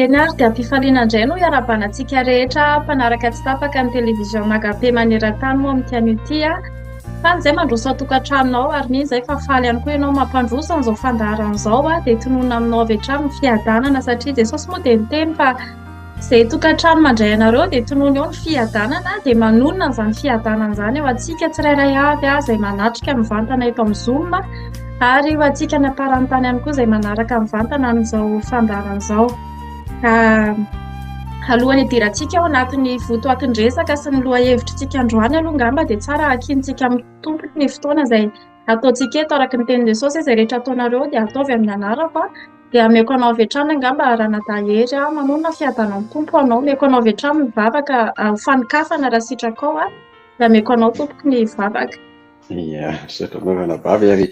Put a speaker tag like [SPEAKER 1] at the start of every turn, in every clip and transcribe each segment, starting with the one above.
[SPEAKER 1] Eny ary dia am-pifaliana indray no iarahabana antsika rehetra mpanaraka tsy tapaka ny televizion Agape maneran-tany moa amin'ity anio ity. Faly izay mandroso ao an-tokantranonao ary mino izay fa faly ihany koa ianao mampandroso an'izao fandaharana izao dia tononina aminao avy hatrany ny fiadanana satria Jesosy moa dia niteny fa izay tokantrano mandray anareo dia tonony eo ny fiadanana dia manonona an'izany fiadanana izany eo antsika tsirairay avy izay manatrika mivantana eto amin'ny Zoom ary ho antsika any am-paran'ny tany ihany koa izay manaraka mivantana an'izao fandaharana izao. Alohan'ny hidirantsika ao anatin'ny votoatin-dresaka sy ny lohahevitritsika androany aloha angamba dia tsara hakiantsika amin'ny Tompo ny fotoana izay ataontsika eto araka ny tenin'i Jesosy izay rehetra ataonareo dia ataovy amin'ny anarako dia ameko anao avy hatrany angamba Ranadahy Hery aho manonona fiadanan'ny Tompo anao ameko anao avy hatrany ny vavaka ho fanokafana raha sitrakao aho dia ameko anao tompoko ny vavaka.
[SPEAKER 2] Ia, misaotra anao ranabavy ary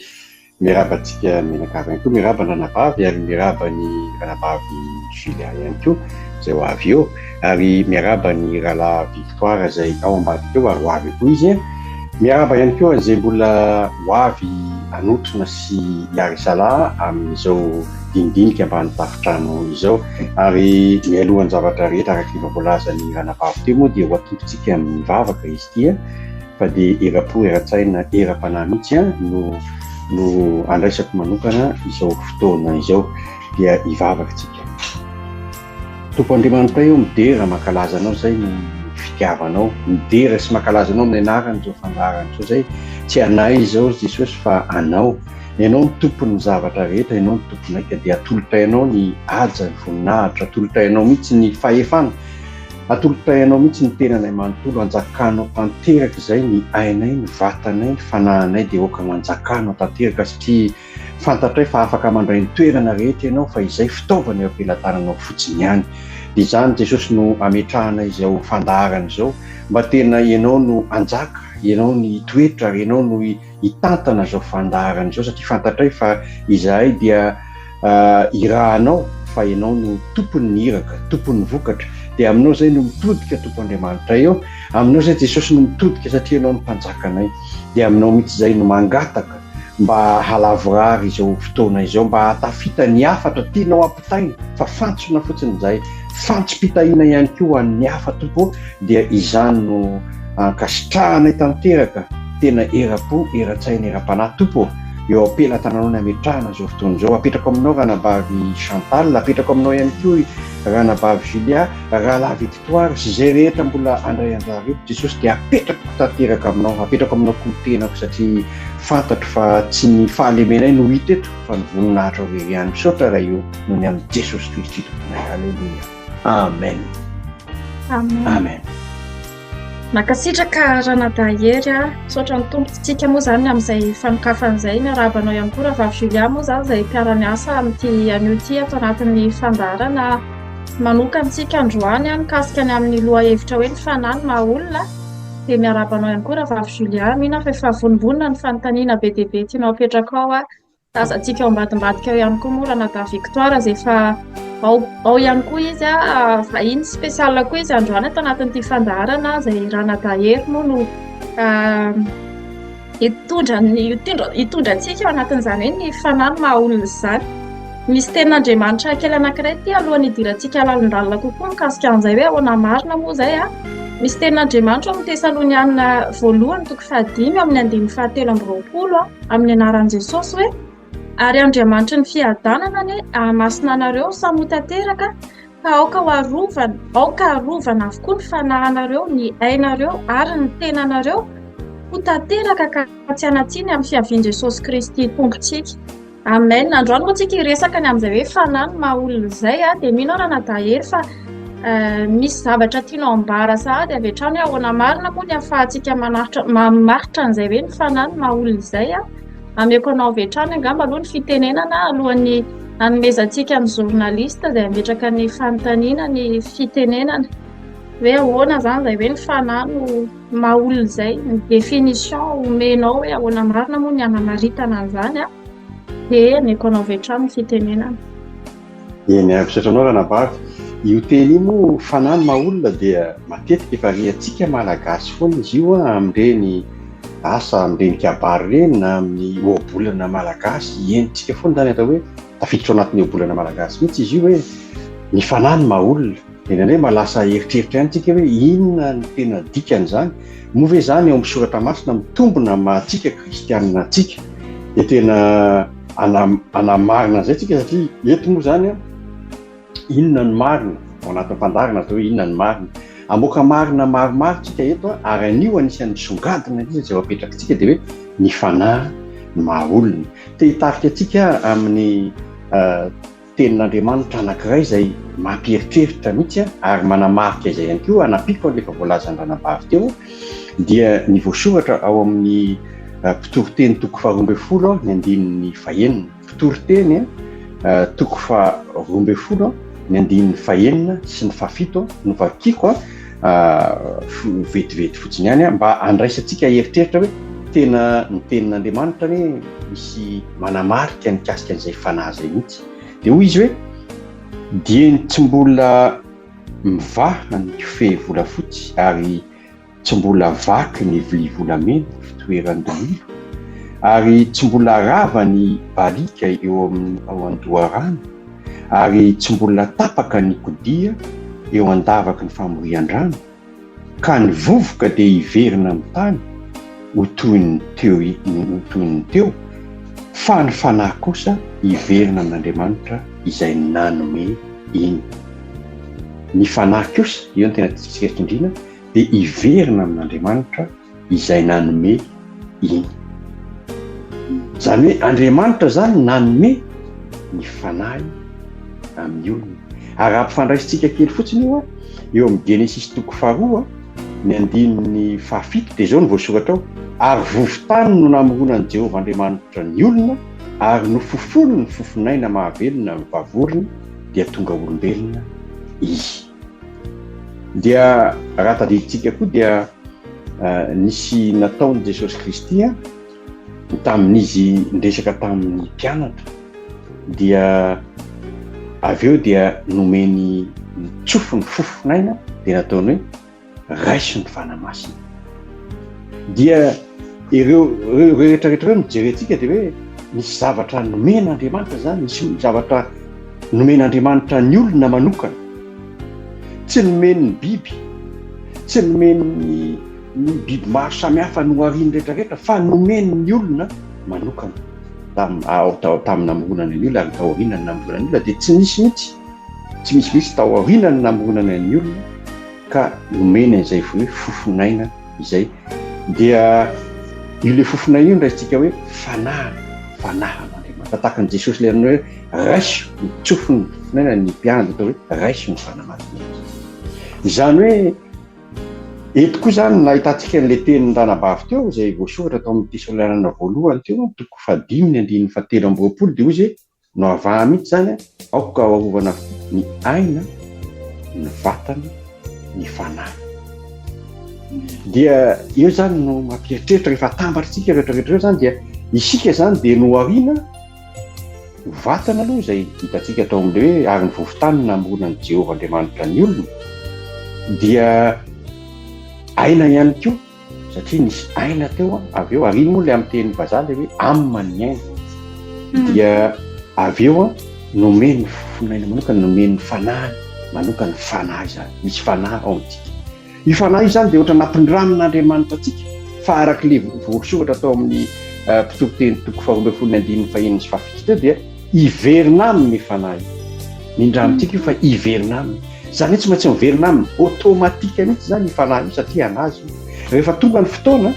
[SPEAKER 2] miarahaba antsika mianakavy ihany koa, miarahaba ny ranabavy ary miarahaba ny ranabavy Julia ihany koa izay ho avy eo ary miarahaba ny rahalahy Victoire izay ao ambadika ao ary ho avy eo koa izy. Miarahaba ihany koa an'izay mbola ho avy hanotrona sy hiara-hisalahy amin'izao dinidinika ambany tafontrano izao. Ary mialohan'ny zavatra rehetra araka ny efa voalazan'ny ranabavy teo moa dia ho atombotsika amin'ny vavaka izy ity fa dia eram-po, eran-tsaina, eram-panahy mihitsy no no andraisako manokana izao fotoana izao. Dia hivavaka isika. Tompo Andriamanitray ô, midera mankalaza Anao izay noho ny fitiavanao, midera sy mankalaza Anao amin'ny anaran'izao fandaharana izao izay, tsy anay izao ry Jesosy fa Anao, Ianao no Tompon'ny zavatra rehetra, Ianao no Tomponay ka dia atolotray Anao ny haja, ny voninahitra, atolotray Anao mihitsy ny fahefana, atolotray Anao mihitsy ny tenanay manontolo, anjakanao tanteraka izay ny ainay, ny vatanay, ny fanahinay dia aoka ho anjakanao tanteraka satria Fantatray fa afaka mandray ny toerana rehetra ianao fa izay fitaovana eo am-pelatananao fotsiny ihany. Dia izany Jesosy no ametrahana izao fandaharana izao mba tena ianao no hanjaka, ianao no hitoetra ary ianao no hitantana izao fandaharana izao satria fantatray fa izahay dia irahanao fa ianao no tompon'ny iraka, tompon'ny vokatra. Dia aminao izay no mitodika Tompo Andriamanitray ô, aminao izay Jesosy no mitodika satria ianao no mpanjakanay. Dia aminao mihitsy izay no mangataka. mba halavorary izao fotoana izao, mba hahatafita ny hafatra tianao hampitaina, fa fantsona fotsiny izay, fantsom-pitahiana ihany koa ho an'ny hafa Tompo ô, dia izany no ankasitrahanay tanteraka, tena eram-po, eran-tsaina, eram-panahy Tompo ô, eo am-pelatananao ny hametrahana izao fotoana izao, apetrako aminao Ranabavy Chantal, apetrako aminao ihany koa Ranabavy Julia, Rahalahy Victoire sy izay rehetra mbola handray anjara eto Jesosy dia apetrako tanteraka aminao, apetrako aminao koa ny tenako satria fantatro fa tsy ny fahalemenay no hita eto fa ny voninahitrao irery ihany. Misaotra Ray o noho ny amin'i Jesosy Kristy Tomponay. Aleloia. Amen.
[SPEAKER 1] Amen.
[SPEAKER 2] Amen.
[SPEAKER 1] Mankasitraka Ranadahy Hery a. Misaotra ny Tompo tsika moa izany amin'izay fanokafana izay. Miarahaba anao ihany koa Rahavavy Julia moa izany izay mpiara-miasa amin'ity anio ity ato anatin'ny fandaharana manokana isika androany mikasika ny amin'ny lohahevitra hoe ny fanahy no maha olona. Dia miarahaba anao ihany koa Rahavavy Julia. Mino aho fa efa vonombonona ny fanontaniana be dia be tianao apetraka ao. Tazantsika ao ambadimbadika ao ihany koa moa Ranadahy Victoire izay efa ao ao ihany koa izy, vahiny spécial koa izy androany ato anatin'ity fandaharana izay Ranadahy Hery moa no hitondra ny hitondra antsika ao anatin'izany hoe ny fanahy no maha olona izany. Misy tenin'Andriamanitra kely anankiray ity alohan'ny hidirantsika lalindalina kokoa mikasika an'izay hoe ahoana marina moa izay a. Misy tenin'Andriamanitra ao amin'ny Tesalonianina voalohany toko fahadimy amin'ny andininy fahatelo amby roapolo amin'ny anaran'i Jesosy hoe ary Andriamanitry ny fiadanana anie hahamasina anareo samy ho tanteraka ka aoka ho arovana, aoka harovana avokoa ny fanahinareo, ny ainareo ary ny tenanareo ho tanteraka ka tsy hanan-tsiny amin'ny fiavian'i Jesosy Kristy Tompontsika. Amen. Androany moa tsika hiresaka ny amin'izay hoe fanahy no maha olona izay a, dia mino aho Ranadahy Hery fa misy zavatra tianao ambara sahady avy hatrany hoe ahoana marina moa ny ahafahantsika manaritra mamaritra an'izay hoe ny fanahy no maha olona izay a. Ameko anao avy hatrany angamba aloha ny fitenenana alohan'ny hanomezantsika ny journaliste izay hametraka ny fanontaniana ny fitenenana. Hoe ahoana izany izay hoe ny fanahy no maha olona izay, ny définition omenao hoe ahoana marina moa ny hanamaritana an'izany an, dia ameko anao avy hatrany ny fitenenana.
[SPEAKER 2] Eny ary, misaotra anao ranabavy. Io teny io moa fanahy no maha olona dia matetika efa rehantsika malagasy foana izy io amin'ireny asa amin'ireny kabary ireny na amin'ny ohabolana malagasy henontsika foana izany atao hoe tafiditra ao anatin'ny ohabolana malagasy mihitsy izy io hoe ny fanahy no maha olona. Dia indraindray mba lasa eritreritra ihany tsika hoe inona no tena dikan'izany? Moa ve izany eo amin'ny soratra masina mitombina amin'ny maha antsika kristianina antsika? Dia tena hanamarina an'izay tsika satria eto moa izany an, inona no marina? Ao anatin'ny fandaharana atao hoe inona no marina? Hamoaka marina maromaro tsika eto an, ary anio anisan'ny misongadina indrindra izay ho apetrakitsika dia hoe ny fanahy no maha olona. Te hitarika antsika amin'ny Tenin'Andriamanitra anankiray izay mampieritreritra mihitsy ary manamarika izay ihany koa, hanampiako an'ilay efa voalazan'ny ranabavy teo, dia ny voasoratra ao amin'ny Mpitoriteny toko faharoa ambin'ny folo ny andininy fahenina. Mpitoriteny toko faharoa ambin'ny folo ny andininy fahenina sy ny fahafito no vakiko vetivety fotsiny ihany mba handraisantsika eritreritra hoe tena ny tenin'Andriamanitra anie misy manamarika mikasika an'izay fanahy izay mihitsy. Dia hoy izy hoe dieny tsy mbola mivaha ny kofehy volafotsy ary Tsy mbola vaky ny vilia volamena fitoeran-diloilo, ary tsy mbola rava ny barika eo amin'ny ao an-doharano, ary tsy mbola tapaka ny kodia eo an-davaky ny famorian-drano, ka ny vovoka dia hiverina amin'ny tany ho toy ny teo ho toy ny teo, fa ny fanahy kosa hiverina amin'Andriamanitra izay nanome iny. Ny fanahy kosa, eo no tena tiantsika tsindriana, dia hiverina amin'Andriamanitra izay nanome iny. Izany hoe Andriamanitra izany nanome ny fanahy amin'ny olona. Ary raha ampifandraisintsika kely fotsiny io, eo amin'ny Genesisy toko faharoa, ny andininy fahafito dia izao no voasoratra ao, Ary vovo-tany no namoronan'i Jehovah Andriamanitra ny olona, ary nofofoniny ny fofon'aina mahavelona ny vavorony, dia tonga olombelona izy. Dia raha tadidintsika koa dia nisy nataon'i Jesosy Kristy tamin'izy niresaka tamin'ny mpianatra dia avy eo dia nomeny nitsofiny fofon'aina dia nataony hoe raiso ny Fanahy Masina. Dia ireo ireo rehetra rehetra ireo no jerentsika dia hoe nisy zavatra nomen'Andriamanitra izany, nisy zavatra nomen'Andriamanitra ny olona manokana. Tsy nomeny ny biby, tsy nomeny ny ny biby maro samihafa nohariany rehetra rehetra fa nomeny ny olona manokana. Tam, ao, tao, tamin'ny namoronana ny olona ary taorian'ny namoronana ny olona dia tsy nisy mihitsy, tsy misy mihitsy tao aorianan'ny namoronana ny olona ka nomeny an'izay hoe fofon'aina izay dia io le fofon'aina io no raisintsika hoe fanahy, fanahin'Andriamanitra. Tahaka an'i Jesosy ilay hoe raiso ny tsofiny fofon'aina ny mpianatra atao hoe raiso ny Fanahy Masina. Izany hoe eto koa izany nahitantsika an'ilay tenin'ny ranabavy teo izay voasoratra tao amin'ny Tesalonianina voalohany teo, toko fahadimy ny andininy fahatelo amby roapolo dia hoy izy hoe Nohavaha mihitsy izany, aoka ho arovana avokoa ny aina, ny vatana, ny fanahy. Dia eo izany no mampieritreritra rehefa atambatritsika rehetra rehetra ireo izany dia isika izany dia nohariana ho vatana aloha izay hitantsika tao amin'ilay hoe ary ny vovo-tany namoronan'i Jehovah Andriamanitra ny olona dia aina ihany koa satria nisy aina teo an, avy eo, ary iny moa ilay amin'ny teny vazaha ilay hoe âme ny aina, dia avy eo an, nomeny fofon'aina manokana, nomeny fanahiny manokana, fanahy izany, misy fanahy ao amintsika. Io fanahy io izany dia ohatra nampindramin'Andriamanitra antsika, fa araka ilay voasoratra tao amin'ny Mpitoriteny toko faharoa ambin'ny folo ny andininy fahenina sy fahafito teo dia hiverina aminy io fanahy io. Nindramintsika io fa hiverina aminy. Izany hoe tsy maintsy miverina aminy automatique mihitsy izany io fanahy io satria an'azy io. Rehefa tonga ny fotoana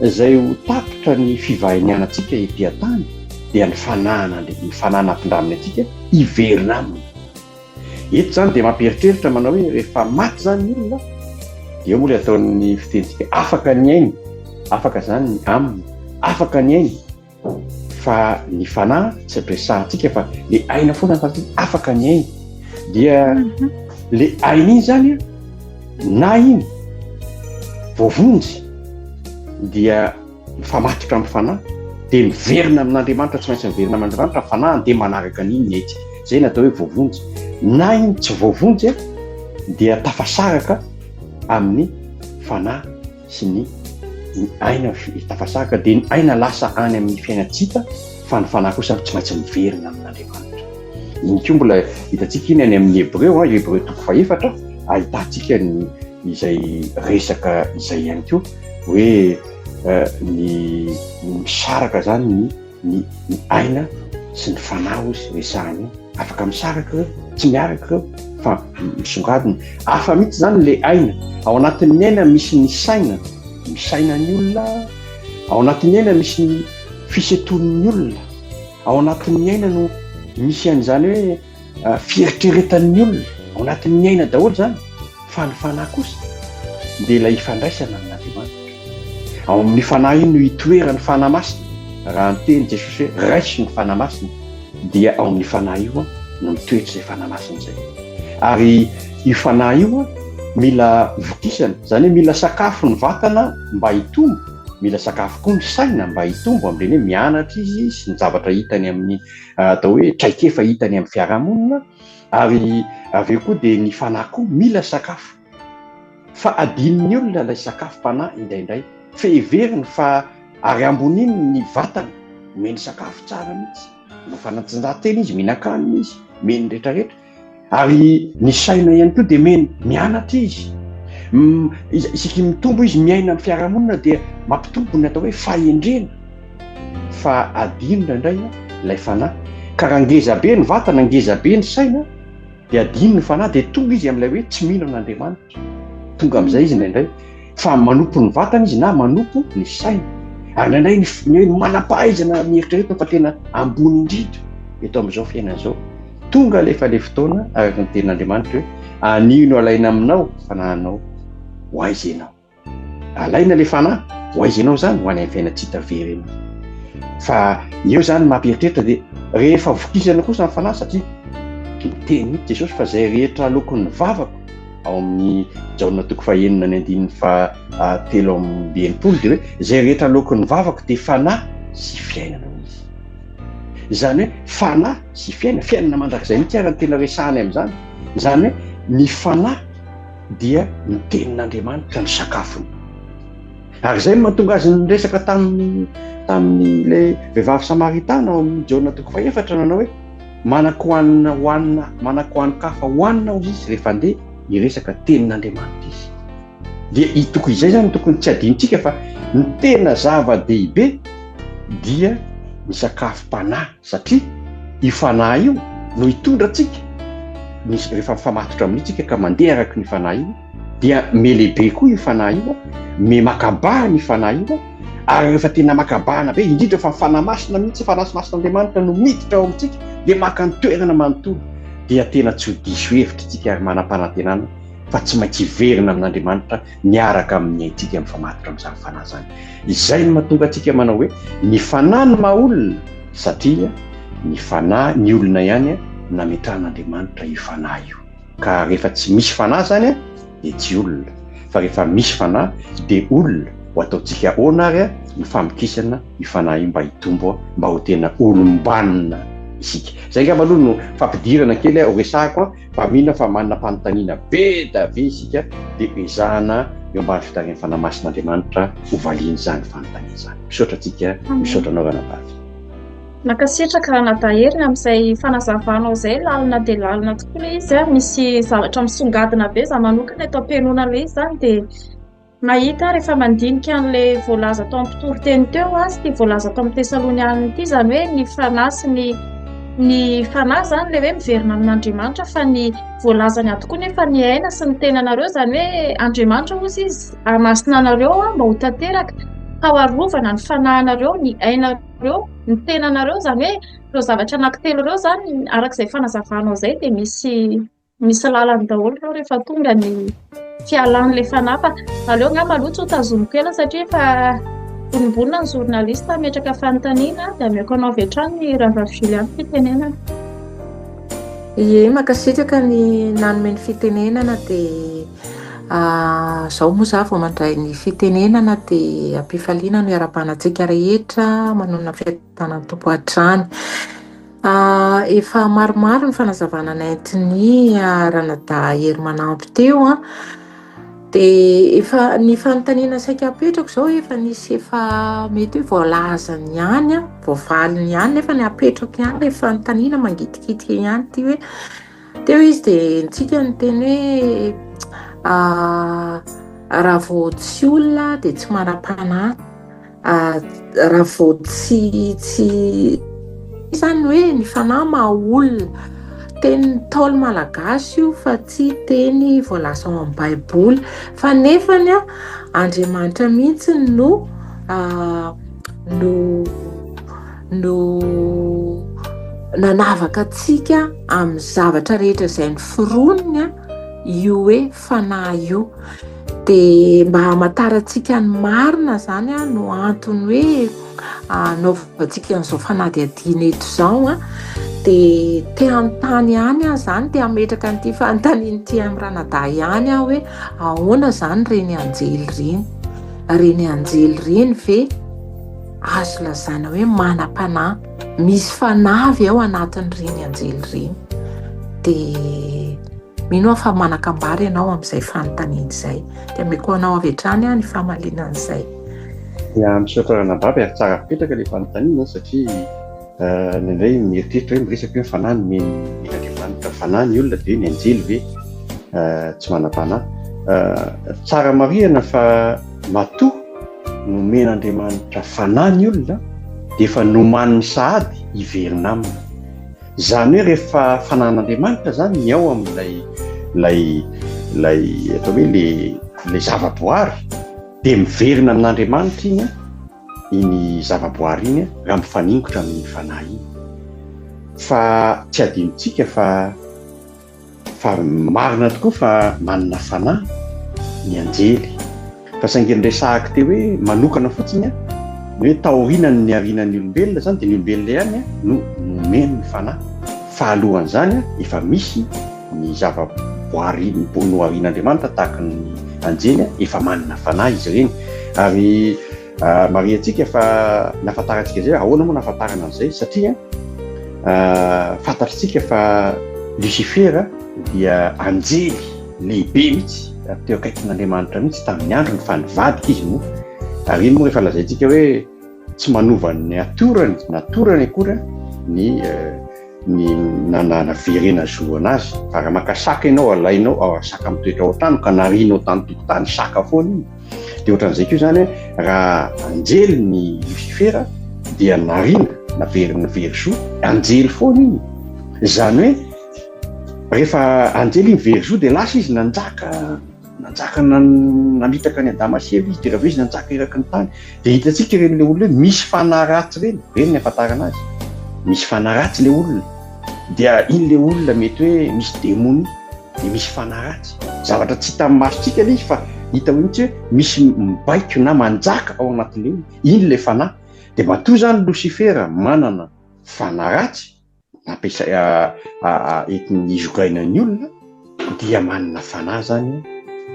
[SPEAKER 2] izay ho tapitra ny fivahinianantsika ety an-tany dia ny fanahin'Andri-, ny fanahy nampindraminy antsika hiverina aminy. Eto izany dia mampieritreritra manao hoe rehefa maty izany ny olona dia eo moa ilay ataon'ny fitenintsika afaka ny ainy, afaka izany ny aminy, afaka ny ainy. Fa ny fanahy tsy resahantsika fa le aina foana ny fanahy afaka ny aina. Dia le aina iny zany an, Na iny voavonjy dia mifamatotra amin'ny fanahy, dia miverina amin'Andriamanitra, tsy maintsy miverina amin'Andriamanitra ny fanahiny, dia manaraka an'iny ny aitsika. Izay no atao hoe voavonjy. Na iny tsy voavonjy dia tafasaraka amin'ny fanahy sy ny ny aina tafasaraka, dia ny aina lasa any amin'ny fiainan-tsy hita, fa ny fanahy kosa tsy maintsy miverina amin'Andriamanitra. Iny koa mbola hitantsika iny any amin'ny Hebreo, Hebreo toko fahefatra, ahitantsika ny izay resaka izay ihany koa hoe ny misaraka izany ny ny ny aina sy ny fanahy hozy resahana io. Afaka misaraka ireo, tsy miaraka ireo fa misongadina. Hafa mihitsy izany ilay aina. Ao anatin'ny aina misy ny saina, misaina ny olona. Ao anatin'ny aina misy ny fisentoan'ny olona. Ao anatin'ny aina no misy an'izany hoe fieritreretan'ny olona. Ao anatin'ny aina daholo izany. Fa ny fanahy kosa dia ilay ifandraisana amin'Andriamanitra. Ao amin'ny fanahy io no itoeran'ny Fanahy Masina. Raha niteny Jesosy hoe raiso ny Fanahy Masina dia ao amin'ny fanahy io no mitoetra izay Fanahy Masina izay. Ary io fanahy io mila vokisana, izany hoe mila sakafo ny vatana mba hitombo, mila sakafo koa ny saina mba hitombo amin'ireny hoe mianatra izy sy ny zavatra hitany amin'ny atao hoe traikefa hitany amin'ny fiarahamonina. Ary avy eo koa dia ny fanahy koa mila sakafo. Fa adinon'ny olona ilay sakafom-panahy indraindray. Fa heveriny fa ary amboniny ny vatana, omeny sakafo tsara mihitsy. Manao fanatanjahantena izy, mihinan-kanina izy, omeny rehetrarehetra. Ary ny saina ihany koa dia omeny, mianatra izy. Isaky ny mitombo izy miaina amin'ny fiarahamonina dia mampitombo ny atao hoe fahendrena. Fa adino indraindray ilay fanahy. Ka raha ngeza be ny vatana, ngeza be ny saina, dia adino ny fanahy, dia tonga izy amin'ilay hoe tsy mino an'Andriamanitra. Tonga amin'izay izy indraindray. Fa manompo ny vatana izy na manompo ny saina. Ary indraindray ny hoe ny manam-pahaizana mieritreritra fa tena ambony indrindra eto amin'izao fiainana izao. Tonga alefa ilay fotoana araka ny tenin'Andriamanitra hoe anio no alaina aminao fanahinao, ho aiza ianao? Alaina le fanahy, ho aiza ianao zany? Ho any amin'ny fiainana tsy hita very ianao. Fa eo zany mampieritreritra dia rehefa vokisana kosa ny fanahy satria miteny mihitsy Jesosy fa izay rehetra aloaky ny vavako ao amin'ny Jaona toko fahenina ny andininy faha 63 dia hoe izay rehetra aloaky ny vavako dia fanahy sy fiainana hoy izy. Izany hoe fanahy sy fiainana, fiainana mandrakizay mihitsy ary ny tena resahany amin'izany. Izany hoe ny fanahy dia ny tenin'Andriamanitra ny sakafony. Ary izay no mahatonga azy niresaka tamin'ny tamin'ilay vehivavy samaritana ao amin'ny Jaona toko fahefatra nanao hoe manan-kohanina hohanina manan-kohanin-kafa hohanina hozy izy rehefa andeha hiresaka tenin'Andriamanitra izy. Dia itoko izay izany tokony tsy adinontsika fa ny tena zava-dehibe dia ny sakafom-panahy satria io fanahy io no hitondra antsika, misy rehefa mifamatotra amin'io tsika ka mandeha araka ny fanahy io dia melehibe koa io fanahy io, me makabahana io fanahy io, ary rehefa tena makabahana be, indrindra fa ny fanahy masina mihitsy, fanahy masin'Andriamanitra no miditra ao amintsika dia maka ny toerana manontolo, dia tena tsy ho diso hevitra isika ary manam-panantenana fa tsy maintsy hiverina amin'Andriamanitra miaraka amin'ny aintsika mifamatotra amin'izany fanahy izany. Izay no mahatonga antsika manao hoe ny fanahy no maha olona satria ny fanahy, ny olona ihany no nametrahan'Andriamanitra io fanahy io. Ka rehefa tsy misy fanahy izany dia tsy olona, fa rehefa misy fanahy dia olona. Ho ataontsika ahoana ary ny famokisana io fanahy io mba hitombo mba ho tena olom-banona isika. Izay angamba aloha no fampidirana kely ho resahako. Fa mino aho fa manana fanontaniana be da be isika dia ezahana eo ambany fitarihan'ny Fanahy Masin'Andriamanitra ho valiana izany fanontaniana izany. Misaotra antsika, misaotra anao ranabavy.
[SPEAKER 1] Mankasitraka Ranadahy Heriny amin'izay fanazavanao izay, lalina dia lalina tokoa ilay izy, misy zavatra misongadina be, izaho manokana eto am-pihainoana ilay izy izany dia Mahita aho rehefa mandinika an'ilay voalaza tao amin'ny mpitoriteny teo aho sy ity voalaza tao amin'ny Tesalonianina ity, izany hoe ny fanahy sy ny ny fanahy izany ilay hoe miverina amin'Andriamanitra fa ny voalazany ato koa nefa ny aina sy ny tenanareo, izany hoe Andriamanitra hozy izy hamasina anareo mba ho tanteraka ka ho arovana ny fanahinareo, ny ainareo, ny tenanareo, izany hoe ireo zavatra anankitelo ireo izany araka izay fanazavanao izay dia misy Misy lalany daholo ireo rehefa tonga ny fialan'ilay fanahy fa aleo angamba aloha tsy ho tazomiko ela satria efa vonombonona ny journaliste hametraka fanontaniana dia ameko anao avy hatrany ny Rahavavy Julia ny fitenenana.
[SPEAKER 3] Ie, mankasitraka ny nanome ny fitenenana dia. Izao moa izaho vao mandray ny fitenenana dia am-pifaliana no iarahabana antsika rehetra manonona fiadanan'ny Tompo hatrany. Efa maromaro ny fanazavana nentin'i Ranadahy Hery Manampy teo an. Dia efa ny fanontaniana saika apetrako izao efa nisy efa mety hoe voalazany ihany an, voavaliny ihany nefa ny apetrako ihany ilay fanontaniana mangitikitika ihany ity hoe teo izy dia ntsika niteny hoe raha vao tsy olona dia tsy manam-panahy. Raha vao tsy tsy izany hoe ny fanahy maha olona. Tenin'ny Ntaolo malagasy io fa tsy teny voalaza ao amin'ny baiboly. Fa nefany an, Andriamanitra mihitsy no no no nanavaka antsika amin'ny zavatra rehetra izay noforoniny io hoe fanahy io. Dia mba hamantarantsika ny marina izany no antony hoe anaovantsika an'izao fanadihadiana eto izao an, dia te hanontany ihany aho izany, te hametraka an'ity fanontaniana ity amin'ny ranadahy ihany aho hoe ahoana izany ireny anjely ireny? Ireny anjely ireny ve azo lazaina hoe manam-panahy? Misy fanahy ve ao anatin'ireny anjely ireny? Dia Mino aho fa manan-kambara ianao amin'izay fanontaniana izay. Dia ameko anao avy hatrany ny famaliana an'izay.
[SPEAKER 2] Ya, misaotra ranabavy ary tsara fipetraka ilay fanontaniana satria indraindray mieritreritra hoe miresaka hoe ny fanahy nomen'Andriamanitra fanahy ny olona dia ny anjely ve tsy manam-panahy. Tsara marihana fa matoa nomen'Andriamanitra fanahy ny olona dia efa nomaniny sahady hiverina aminy. Izany hoe rehefa fananan'Andriamanitra izany ny ao amin'ilay ilay ilay atao hoe le ilay zavaboary dia miverina amin'Andriamanitra iny iny zavaboary iny raha mifaningotra amin'ny fanahy iny. Fa tsy adinontsika fa Fa marina tokoa fa manana fanahy ny anjely. Fa saingy ny resahako teo hoe manokana fotsiny ny hoe taorian'ny niariana ny olombelona izany dia ny olombelona ihany no nomeny ny fanahy. Fa alohan'izany efa misy ny zava-boary noharian'Andriamanitra tahaka ny anjely efa manana fanahy izy ireny. Ary Marihantsika fa nahafantarantsika izay, ahoana moa nahafantarana an'izay? Satria fantatritsika fa Lucifera dia anjely lehibe mihitsy ary teo akaikin'Andriamanitra mihitsy tamin'ny androny fa nivadika izy moa. Ary iny moa rehefa lazaintsika hoe tsy manova ny natorany, natorany akory ny ny nanaverena zo anazy fa raha maka saka ianao alainao ao saka mitoetra ao an-trano ka narianao tany tokotany saka foana iny dia ohatran'izay koa izany raha anjely ny Lucifera dia nariana naverina very zo anjely foana iny izany hoe rehefa anjely iny very zo dia lasa izy nanjaka Nanjaka namitaka an'i Adama sy Eva izy, dia avy eo izy nanjaka eraky ny tany. Dia hitantsika ireny ilay olona hoe misy fanahy ratsy ireny, ireny ny ahafantarana azy. Misy fanahy ratsy ilay olona. Dia iny ilay olona mety hoe misy demonia, dia misy fanahy ratsy. Zavatra tsy hitan'ny masontsika ilay izy fa hita mihitsy hoe misy mibaiko na manjaka ao anatin'ilay olona. Iny ilay fanahy. Dia matoa izany Losifera manana fanahy ratsy, Nampiasai entiny hizogaina ny olona dia manana fanahy zany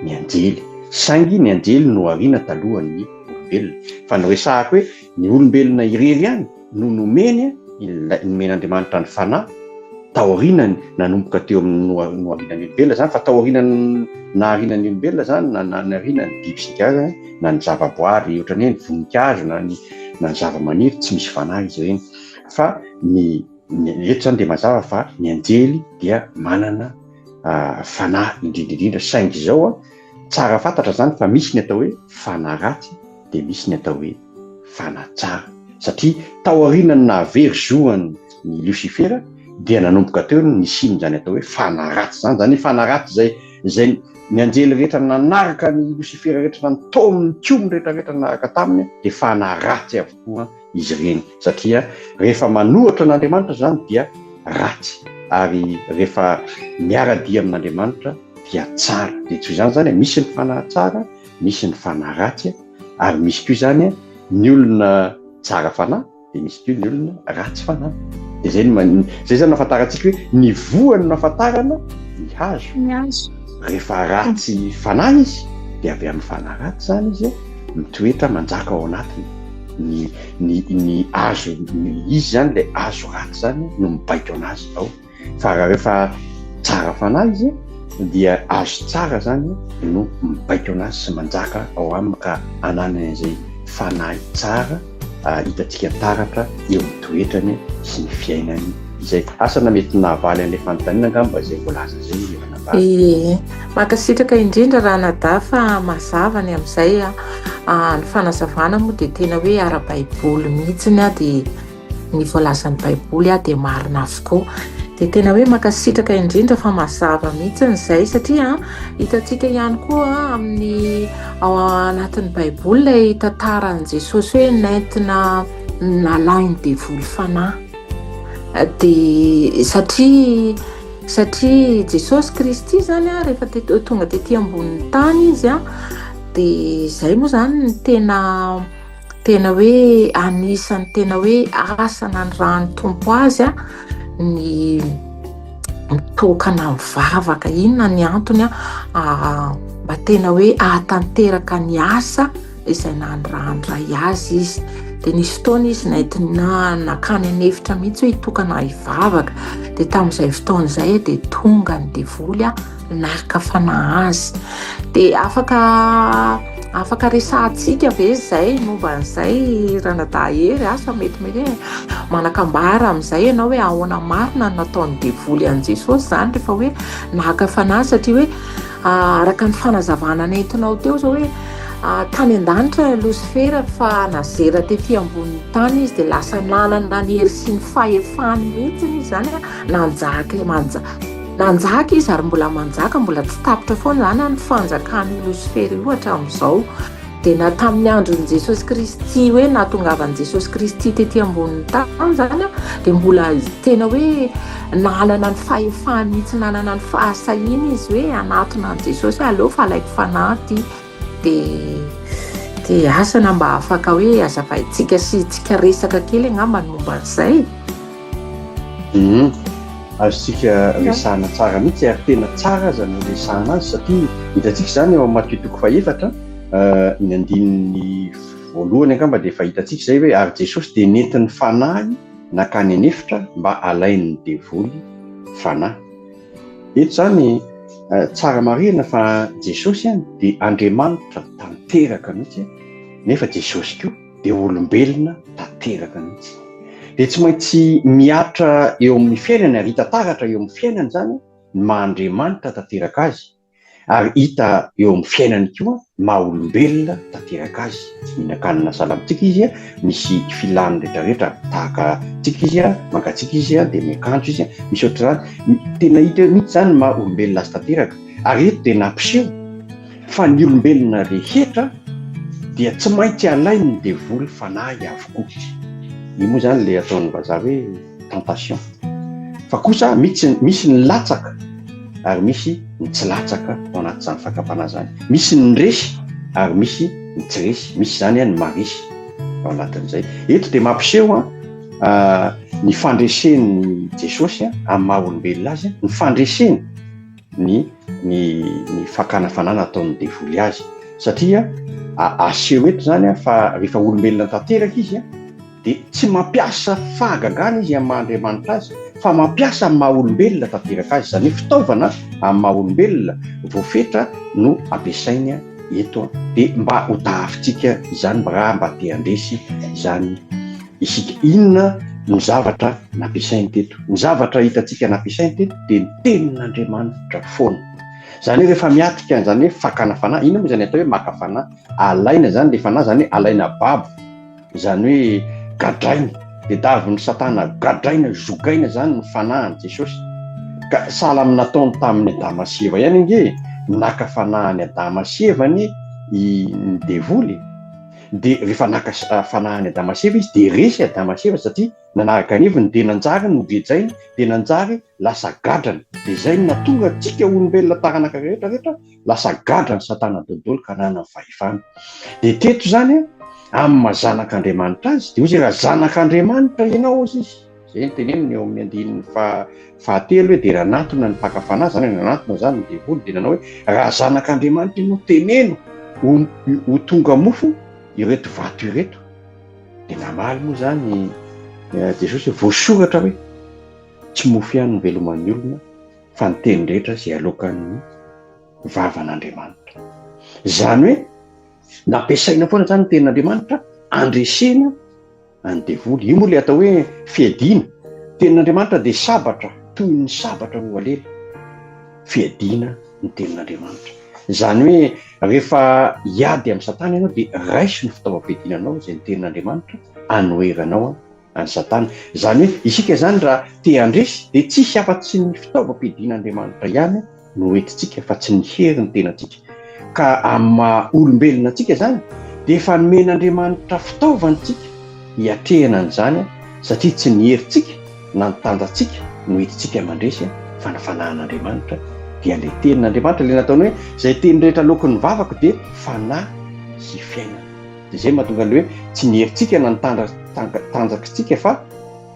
[SPEAKER 2] ny anjely saingy ny anjely nohariana talohan'ny olombelona fa noresahako hoe ny olombelona irery ihany no nomeny ilay nomen'Andriamanitra ny fanahy taorianany nanomboka teo amin'ny nohariana ny olombelona zany fa taorianany nahariana ny olombelona zany na nahariana ny biby sy ny karazany na ny zavaboary ohatran'ny hoe ny voninkazo na ny na ny zavamaniry tsy misy fanahy izy ireny Fa ny ny eto izany dia mazava fa ny anjely dia manana fanahy indrindra indrindra saingy izao an, tsara fantatra izany fa misy ny atao hoe fanahy ratsy dia misy ny atao hoe fanahy tsara satria taorian'ny nahavery zo an'i Losifera dia nanomboka teo ny nisian'izany atao hoe fanahy ratsy izany, izany hoe fanahy ratsy izay izay ny anjely rehetra nanaraka an'i Losifera rehetra nitaomy nikomy rehetra rehetra nanaraka taminy dia fanahy ratsy avokoa izy ireny satria rehefa manohatra an'Andriamanitra izany dia ratsy ary rehefa miara-dia amin'Andriamanitra dia tsara. Dia toy izany izany, misy ny fanahy tsara, misy ny fanahy ratsy ary misy koa izany ny olona tsara fanahy dia misy koa ny olona ratsy fanahy. Dia izay no izay izany no ahafantarantsika hoe ny voany no ahafantarana ny hazo.
[SPEAKER 1] Ny hazo.
[SPEAKER 2] Rehefa ratsy fanahy izy dia avy amin'ny fanahy ratsy izany izy mitoetra manjaka ao anatiny. Ny ny ny hazo ny izy izany ilay hazo ratsy izany no mibaiko anazy ao. Fa raha rehefa tsara fanahy izy dia azo tsara izany no mibaiko anazy sy manjaka ao aminy ka ananany an'izay fanahy tsara hitantsika taratra eo amin'ny toetrany sy ny fiainany izay. Asa na mety nahavaly an'ilay fanontaniana angamba izay voalaza izay ry ranadahy.
[SPEAKER 3] Ie, mankasitraka indrindra ranadahy fa mazava ny amin'izay a. Ny fanazavana moa dia tena hoe ara-baiboly mihitsiny dia Ny voalazan'ny baiboly dia marina avokoa. Dia tena hoe mankasitraka indrindra fa mazava mihitsy izay satria hitantsika ihany koa amin'ny ao anatin'ny baiboly ilay tantaran'i Jesosy hoe nentina nalain'ny devoly fanahy. Dia satria satria Jesosy Kristy izany rehefa tonga tety ambonin'ny tany izy dia izay moa izany ny tena Tena hoe anisan'ny tena hoe asa nanirahan'ny Tompo azy ny mitokana mivavaka. Inona ny antony mba tena hoe ahatanteraka ny asa izay nanirahan'ny Ray azy izy. Dia nisy fotoana izy nentina nakany an'efitra mihitsy hoe hitokana hivavaka. Dia tamin'izay fotoana izay dia tonga ny devoly naka fanahy azy. Dia afaka afaka resahantsika ve izay momba an'izay ranadahy Hery? Asa mety mety hoe manakambara amin'izay ianao hoe ahoana marina no nataon'ny devoly an'i Jesosy izany rehefa hoe naka fanahy satria hoe araka ny fanazavana nentinao teo izao hoe tany an-danitra Losifera fa nazera tety ambonin'ny tany izy dia lasa nanana ny hery sy ny fahefany mihitsy izy izany nanjaka manja Nanjaka izy ary mbola manjaka, mbola tsy tapitra foana izany ny fanjakan'io Losifera io hatramin'izao. Dia na tamin'ny andron'i Jesosy Kristy hoe nahatongavan'i Jesosy Kristy tety ambonin'ny tany izany dia mbola tena hoe nanana ny fahefany mihitsy, nanana ny fahasahiana izy hoe hanatona an'i Jesosy hoe aleo fa alaiko fanahy ity. Dia dia asa na mba afaka hoe hazavaintsika sy tsika resaka kely angamba ny momba an'izay.
[SPEAKER 2] Hum, azontsika resahana tsara mihitsy ary tena tsara aza ny resahana azy satria hitantsika izany eo amin'ny Matio toko fahefatra, ny andininy voalohany angamba dia efa hitantsika izay hoe ary Jesosy dia nentin'ny Fanahy nankany an'efitra mba halain'ny devoly fanahy. Eto izany tsara marihina fa Jesosy dia Andriamanitra tanteraka mihitsy nefa Jesosy koa dia olombelona tanteraka mihitsy. Dia tsy maintsy mihatra eo amin'ny fiainany ary hita taratra eo amin'ny fiainany izany ny maha Andriamanitra tanteraka azy ary hita eo amin'ny fiainany koa ny maha olombelona tanteraka azy. Tsy mihinan-kanina sahala amintsika izy, misy filany rehetrarehetra tahaka antsika izy, mangatsiaka izy dia miakanjo izy, misy ohatr'izany. Tena hita eo mihitsy izany ny maha olombelona azy tanteraka. Ary eto dia nampiseho fa ny olombelona rehetra dia tsy maintsy alain'ny devoly fanahy avokoa. Io moa izany ilay ataon'ny vazaha hoe tentation. Fa kosa misy misy ny latsaka ary misy ny tsy latsaka ao anatin'izany fakam-panahy izany. Misy ny resy ary misy ny tsy resy. Misy izany ny maharesy ao anatin'izay. Eto dia mampiseho ny fandresen'i Jesosy amin'ny maha olombelona azy, ny fandreseny ny ny ny fakana fanahy nataon'ny devoly azy satria aseho eto izany fa rehefa olombelona tanteraka izy dia tsy mampiasa fahagagana izy amin'ny maha Andriamanitra azy fa mampiasa amin'ny maha olombelona tanteraka azy, izany hoe fitaovana amin'ny maha olombelona voafetra no ampiasainy eto dia mba ho tahafintsika izany raha mba te handresy izany isika. Inona no zavatra nampiasainy teto? Ny zavatra hitantsika nampiasainy teto dia ny tenin'Andriamanitra foana. Izany hoe rehefa miatrika an'izany hoe fakana fanahy, inona moa izany atao hoe maka fanahy? Alaina izany ilay fanahy, izany hoe alaina babo, izany hoe gadraina, tediavin'i Satana gadraina, zogaina izany ny fanahin'i Jesosy. Ka sahala amin'ny nataony tamin'i Adama sy Eva ihany ange e, naka fanahy an'i Adama sy Eva anie i ny devoly e. Dia rehefa naka fanahy an'i Adama sy Eva izy dia resy Adama sy Eva satria nanaraka ny heviny dia nanjary nogejainy dia nanjary lasa gadrany. Dia izay no nahatonga antsika olombelona taranaka rehetra rehetra lasa gadran'i Satana daholo ka nanana ny fahefana. Dia teto izany amin'ny maha zanak'Andriamanitra azy dia hoy izy raha zanak'Andriamanitra ianao hozy izy. Izay no teneniny eo amin'ny andininy fahatelo hoe dia nanatona ny mpaka fanahy, izany hoe nanatona izany ny devoly dia nanao hoe raha zanak'Andriamanitra ianao teneno ho tonga mofo ireto vato ireto. Dia namaly moa izany Jesosy hoe voasoratra hoe tsy mofo ihany no veloman'ny olona fa ny teny rehetra izay aloakan'ny vavan'Andriamanitra. Izany hoe nampiasaina foana izany ny tenin'Andriamanitra andresena an'ny devoly. Io moa ilay atao hoe fiadiana. Tenin'Andriamanitra dia sabatra, toy ny sabatra roa lela. Fiadiana ny tenin'Andriamanitra. Izany hoe rehefa hiady amin'i Satana ianao dia raiso ny fitaovam-piadiana anao izay ny tenin'Andriamanitra anoheranao an'i Satana. Izany hoe isika izany raha te handresy dia tsisy afa-tsy ny fitaovam-piadian'Andriamanitra ihany no entintsika fa tsy ny hery ny tenantsika. Ka amin'ny maha olombelona antsika izany dia efa nomen'Andriamanitra fitaovana isika hiatrehana an'izany satria tsy ny herintsika na ny tanjatsika no entintsika mandresy fa ny fanahin'Andriamanitra dia ilay tenin'Andriamanitra ilay nataony hoe izay teny rehetra aloaky ny vavako dia fanahy sy fiainana. Dia izay mahatonga ilay hoe tsy ny herintsika na ny tanjakitsika fa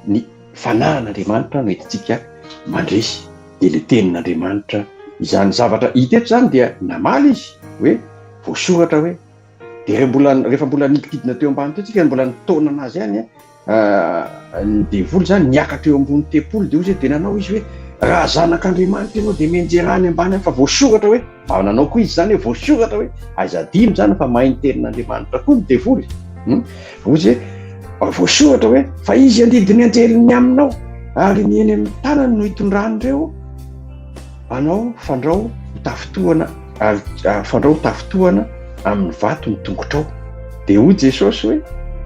[SPEAKER 2] ny fanahin'Andriamanitra no entintsika mandresy. dia ilay tenin'Andriamanitra izany zavatra hita eto izany dia namaly izy hoe voasoratra hoe dia rehefa mbola rehefa mbola nidikidina teo ambany teo tsika mbola nitaona anazy ihany ny devoly izany niakatra eo ambony tempoly dia hoy dia nanao izy hoe raha zanak'Andriamanitra ianao dia mianjera any ambany any fa voasoratra hoe mba nanao koa izy izany hoe voasoratra hoe aiza adino izany fa mahay ny tenin'Andriamanitra koa ny devoly hmm? Hoy izy hoe, voasoratra hoe, fa izy handidy ny anjeliny aminao, ary ny eny amin'ny tanany no hitondran'ireo anao fandrao ho tafintohana ary fandrao ho tafintohana amin'ny vato ny tongotrao. Dia hoy Jesosy hoe,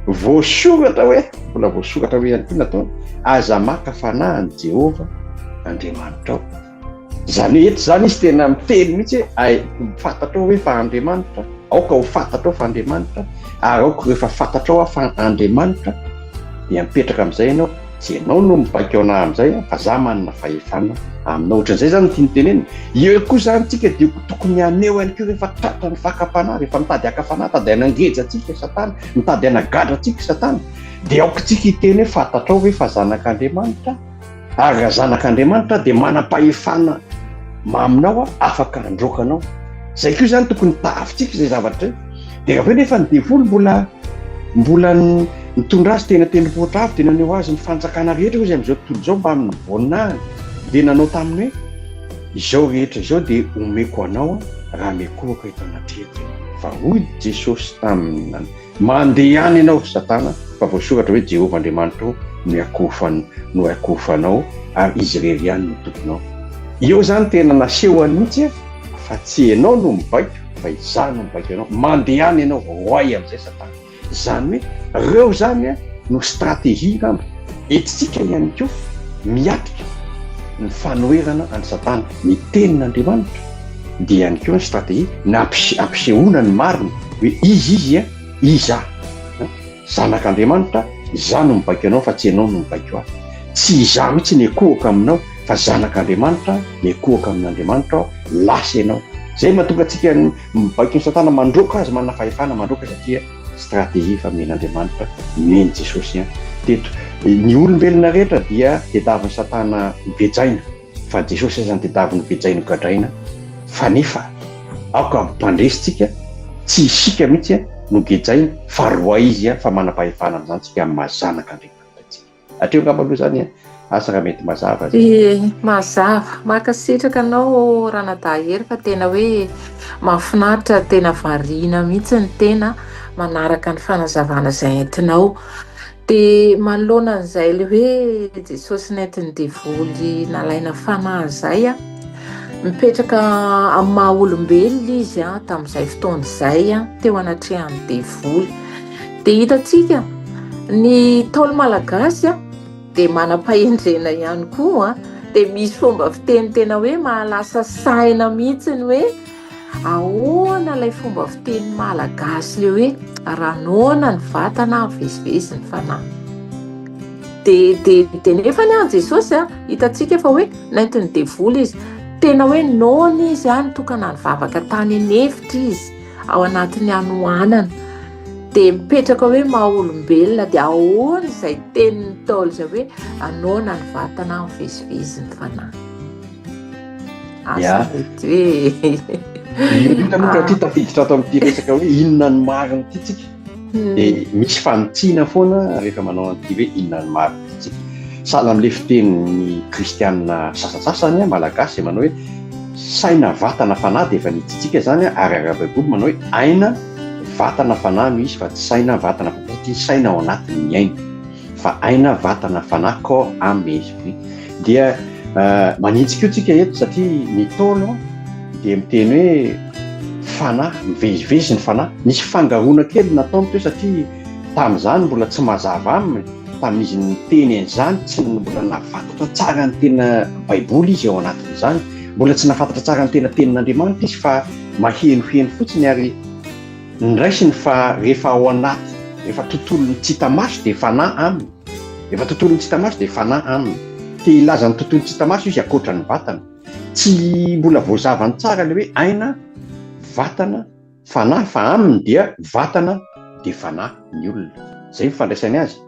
[SPEAKER 2] voasoratra hoe, mbola voasoratra hoe ihany koa nataony, aza maka fanahy an'i Jehovah Andriamanitrao. Izany hoe eto izany izy tena miteny mihitsy hoe ay fantatrao hoe fa Andriamanitra, aoka ho fantatrao fa Andriamanitra, ary aoka rehefa fantatrao aho fa Andriamanitra dia mipetraka amin'izay ianao, tsy ianao no mibaiko anah amin'izay fa za manana fahefana aminao. Ohatran'izay izany no tiany tenenina. Eo koa izany tsika dia tokony haneho ihany koa rehefa tratra ny fakam-panahy, rehefa mitady haka fanahy, mitady hanangeja antsika Satana, mitady hanagadra antsika Satana, dia aoka tsika hiteny hoe fantatrao ve fa zanak'Andriamanitra aho? Ary raha zanak'Andriamanitra dia manam-pahefana maminao aho, afaka handroaka anao. Izay koa izany tokony tahafintsika izay zavatra izay. Dia avy eo nefa ny devoly mbola mbola nitondra azy teny an-tendrombohitra avo dia naneho azy ny fanjakana rehetra hoy izy amin'izao tontolo izao mbamin'ny voninahiny. Dia nanao taminy hoe, izao rehetra izao dia omeko anao raha mikohaka eto anatrehako ianao. Fa hoy Jesosy taminy, Mandeha ihany ianao, ry Satana, fa voasoratra hoe Jehovah Andriamanitrao no iankohofan, no iankohofanao, ary Izy irery ihany no Tomponao. Eo izany tena nasehony mihitsy fa tsy ianao no mibaiko, fa Izaho no mibaiko anao. Mandehana ianao, roahy amin'izay Satana. Izany hoe, ireo izany no stratégie angamba entintsika ihany koa miatrika ny fanoherana an'i Satana. Ny Tenin'Andriamanitra dia ihany koa ny stratégie na ampisehoana ny marina hoe iza izy a, iza aho. Zanak'Andriamanitra, izaho no mibaiko anao fa tsy ianao no mibaiko ahy. Tsy izaho mihitsy no hiankohoka aminao fa Zanak'Andriamanitra aho, miankohoka amin'Andriamanitra aho, lasa ianao. Izay mahatonga antsika mibaiko an'i Satana, mandroaka azy, manana fahefana mandroaka satria stratégie efa nomen'Andriamanitra, nomen'i Jesosy teto. Ny olombelona rehetra dia tediavin'i Satana hogejaina. Fa Jesosy aza notedaviny hogejaina hogadraina fa nefa aoka mpandresy tsika tsy isika mihitsy no gejaina fa roa izy fa manam-pahefana amin'izany tsika amin'ny maha zanak'Andriamanitra antsika. Hatreo angamba aloha izany asa raha mety mazava
[SPEAKER 3] zay. Ie, mazava. Mankasitraka anao Ranadahy Hery fa tena hoe mahafinaritra tena variana mihitsy ny tena manaraka ny fanazavana izay entinao. Dia manoloana an'izay ilay hoe Jesosy nentin'ny devoly nalaina fanahy izay, mipetraka amin'ny maha olombelona izy tamin'izay fotoana izay teo anatrehan'ny devoly. Dia hitantsika ny Ntaolo malagasy dia manam-pahendrena ihany koa, dia misy fomba fiteny tena hoe mahalasa saina mihitsy ny hoe Ahoana ilay fomba fiteny malagasy ilay hoe raha noana ny vatana mivezivezy ny fanahy. Dia dia dia nefa ny an Jesosy a hitantsika fa hoe nentin'ny devoly izy. Tena hoe noana izy a nitokana nivavaka tany an'efitra izy ao anatin'ny hanoanana. Dia mipetraka hoe maha olombelona dia ahoana izay tenin'ny Ntaolo izay hoe anoana ny vatana mivezivezy ny fanahy.
[SPEAKER 2] Asa mety hoe. Indrindra moa raha tafiditra ato amin'ity resaka hoe inona ny marina ity tsika. Dia misy fanitsiana foana rehefa manao an'ity hoe inona ny marina ity tsika. Sahala amin'ilay fitenin'ny kristianina sasantsasany malagasy izay manao hoe saina vatana fanahy dia efa nitsitsika izany ary ara-baiboly manao hoe aina vatana fanahy no izy fa tsy saina vatana fanahy satria ny saina ao anatin'ny aina fa aina vatana fanahy corps âme et esprit dia manitsy koa tsika eto satria ny Ntaolo dia miteny hoe fanahy mivezivezy ny fanahy nisy fangaroana kely nataony teo satria tamin'izany mbola tsy mazava aminy tamin'izy niteny an'izany tsy mbola nahafantatra tsara ny tena baiboly izy ao anatin'izany mbola tsy nahafantatra tsara ny tena tenin'Andriamanitra izy fa mahenoheno fotsiny ary niraisiny fa rehefa ao anaty rehefa tontolon'ny tsy hita maso dia fanahy aminy rehefa tontolon'ny tsy hita maso dia fanahy aminy te hilaza ny tontolo tsy hita maso izy ankoatra ny vatana tsy mbola voazavany tsara ilay hoe aina vatana fanahy fa aminy dia vatana dia fanahy ny olona izay ny fandraisany azy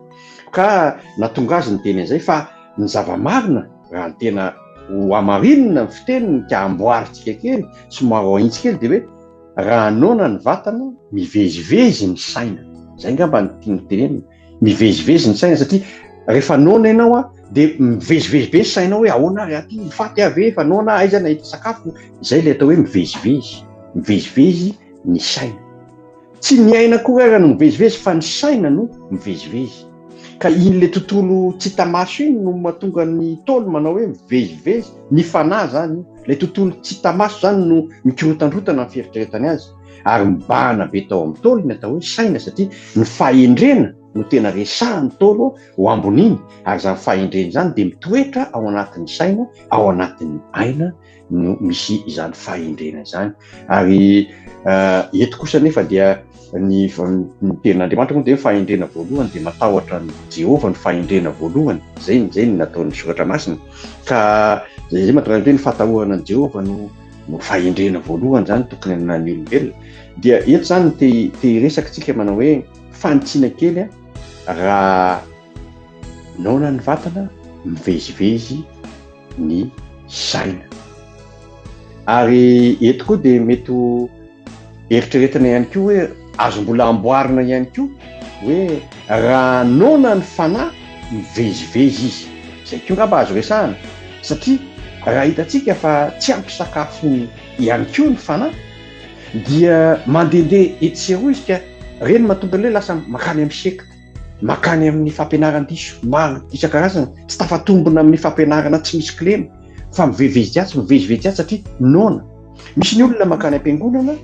[SPEAKER 2] ka natonga azy ny teny an'izay fa ny zava-marina raha ny tena ho hamarinina ny fiteniny ka amboarintsika kely somary ho ahitsy kely dia hoe raha noana ny vatana mivezivezy ny saina izay angamba ny tiany tenenina mivezivezy ny saina satria rehefa noana ianao a dia mivezivezy be ny sainao hoe ahoana ary aty ho faty aho ve efa noana aho aiza nahita sakafo izay ilay atao hoe mivezivezy mivezivezy ny saina Tsy ny aina akory ara no mivezivezy fa ny saina no mivezivezy. Ka iny le tontolo tsy hita maso iny no mahatonga ny Ntaolo manao hoe mivezivezy, ny fanahy zany io. Ilay tontolo tsy hita maso zany no mikorotandrotana ny fieritreretany azy. Ary mibahana be tao amin'ny Ntaolo ny atao hoe saina satria ny fahendrena no tena resahan'ny Ntaolo ho amboniny ary izany fahendrena izany dia mitoetra ao anatin'ny saina, ao anatin'ny aina no misy izany fahendrena izany ary eto kosa nefa dia ny ny tenin'Andriamanitra moa dia hoe fahendrena voalohany dia matahotra an'i Jehovah ny fahendrena voalohany izay izay ny nataon'ny soratra masina ka izay izay mahatonga ny hoe ny fahatahorana an'i Jehovah no no fahendrena voalohany izany tokony hananan'ny olombelona dia eto izany te te hiresaka tsika manao hoe fanitsiana kely raha noana ny vatana mivezivezy ny saina. Ary eto koa dia mety ho eritreretina ihany koa hoe azo mbola amboarina ihany koa hoe raha noana ny fanahy mivezivezy izy. Izay koa angamba azo resahana satria raha hitantsika fa tsy ampy sakafo ihany koa ny fanahy dia mandehandeha etsy sy eroa izy ka ireny mahatonga ny hoe lasa mankany amin'ny sekta. Mankany amin'ny fampianaran-diso maro isan-karazany, tsy tafatombina amin'ny fampianarana tsy misy kilema, fa mivezivezy atsy, mivezivezy atsy satria noana. Misy ny olona mankany am-piangonana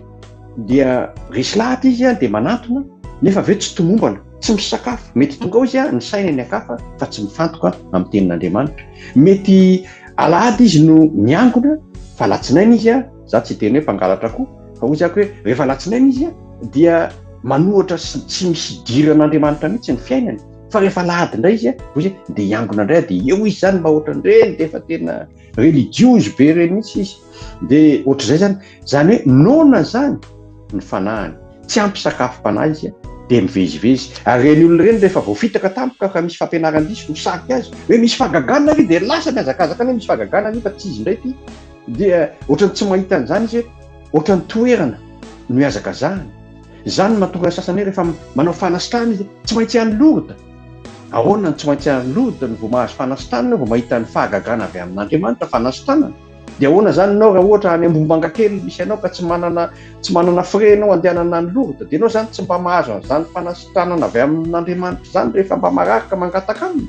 [SPEAKER 2] dia resy lahatra izy dia manantona, nefa avy eo tsy tomombana, tsy misy sakafo. Mety tonga ao izy ny sainy any an-kafa fa tsy mifantoka amin'ny tenin'Andriamanitra. Mety alahady izy no miangona fa alatsinainy izy, za tsy hiteny hoe mpangalatra koa, fa hoy zako hoe rehefa alatsinainy izy dia manohatra sy tsy misy idiran'Andriamanitra mihitsy ny fiainany fa rehefa alahady indray izy hoy izy dia hiangona indray dia eo izy zany mba ohatran'ireny dia efa tena religiozy be ireny mihitsy izy dia ohatr'izay zany zany hoe noana zany ny fanahiny tsy ampy sakafom-panahy izy dia mivezivezy ary ireny olona ireny rehefa voafitaka tampoka ka misy fampianaran-diso misarika azy hoe misy fahagagana ary dia lasa mihazakazaka any hoe misy fahagagana ary fa tsy izy indray ity dia ohatran'ny tsy mahita an'izany izy hoe ohatran'ny toerana no ihazakazahany. Izany no mahatonga ny sasany hoe rehefa manao fanasitranana izy, tsy maintsy any Lourdes. Ahoana no tsy maintsy any Lourdes no vao mahazo fanasitranana, vao mahita ny fahagagana avy amin'Andriamanitra, fanasitranana? Dia ahoana izany ianao raha ohatra any Ambohimangakely misy anao ka tsy manana tsy manana frais ianao andehanana any Lourdes, dia ianao izany tsy mba mahazo an'izany fanasitranana avy amin'Andriamanitra izany rehefa mba marary ka mangataka aminy?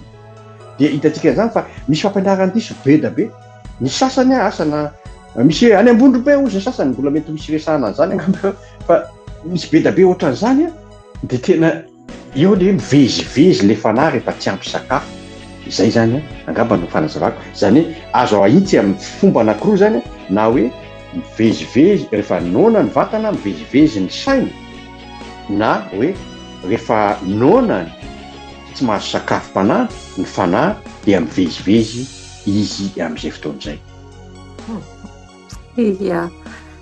[SPEAKER 2] Dia hitantsika izany fa misy fampianaran-diso be da be. Ny sasany asa na misy hoe any Ambondrobe hozy ny sasany, mbola mety misy resahana an'izany angamba fa misy be da be ohatran'izany an, dia tena eo le hoe mivezivezy le fanahy rehefa tsy ampy sakafo, izay zany an angamba no fanazavako, izany hoe azo ahitsy amin'ny fomba anankiroa zany an, na hoe mivezivezy rehefa noana ny vatana mivezivezy ny saina, na hoe rehefa noana ny tsy mahazo sakafom-panahy ny fanahy dia mivezivezy izy amin'izay fotoana izay.
[SPEAKER 3] Ia.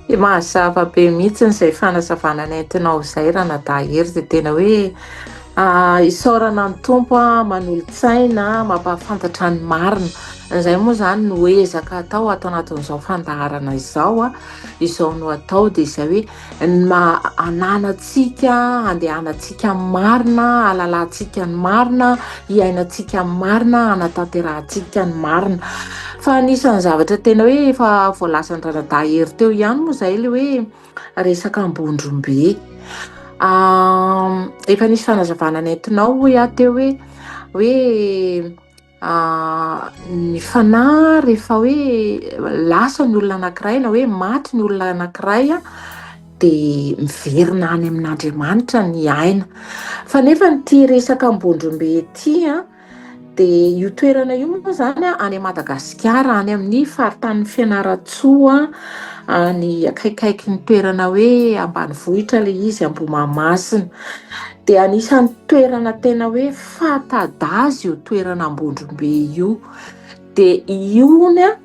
[SPEAKER 3] Dia mazava be mihitsy izay fanazavana nentinao izay Ranadahy Hery dia tena hoe isaorana ny Tompo manolo-tsaina mampahafantatra ny marina. Izay moa izany no ezaka atao ato anatin'izao fandaharana izao, izao no atao dia izay hoe ny maha ananantsika, andehanantsika amin'ny marina, ahalalantsika ny marina, hiainantsika ny marina, hanatanterahantsika ny marina. Fa anisan'ny zavatra tena hoe efa voalazan-dRanadahy Hery teo ihany moa izay ilay hoe resaka Ambondrombe. Efa nisy fanazavana nentinao hoy aho teo hoe hoe Ny fanahy rehefa hoe lasa ny olona anankiray na hoe maty ny olona anankiray dia miverina any amin'Andriamanitra ny aina. Fa nefa ity resaka Ambondrombe ity dia io toerana io moa izany any Madagasikara, any amin'ny faritanin'i Fianarantsoa, any akaikikaikin'ny toerana hoe ambanivohitra ilay izy, Ambohimahamasina. Dia anisan'ny toerana tena hoe fanta-daza io toerana Ambondrombe io. Dia io hono an,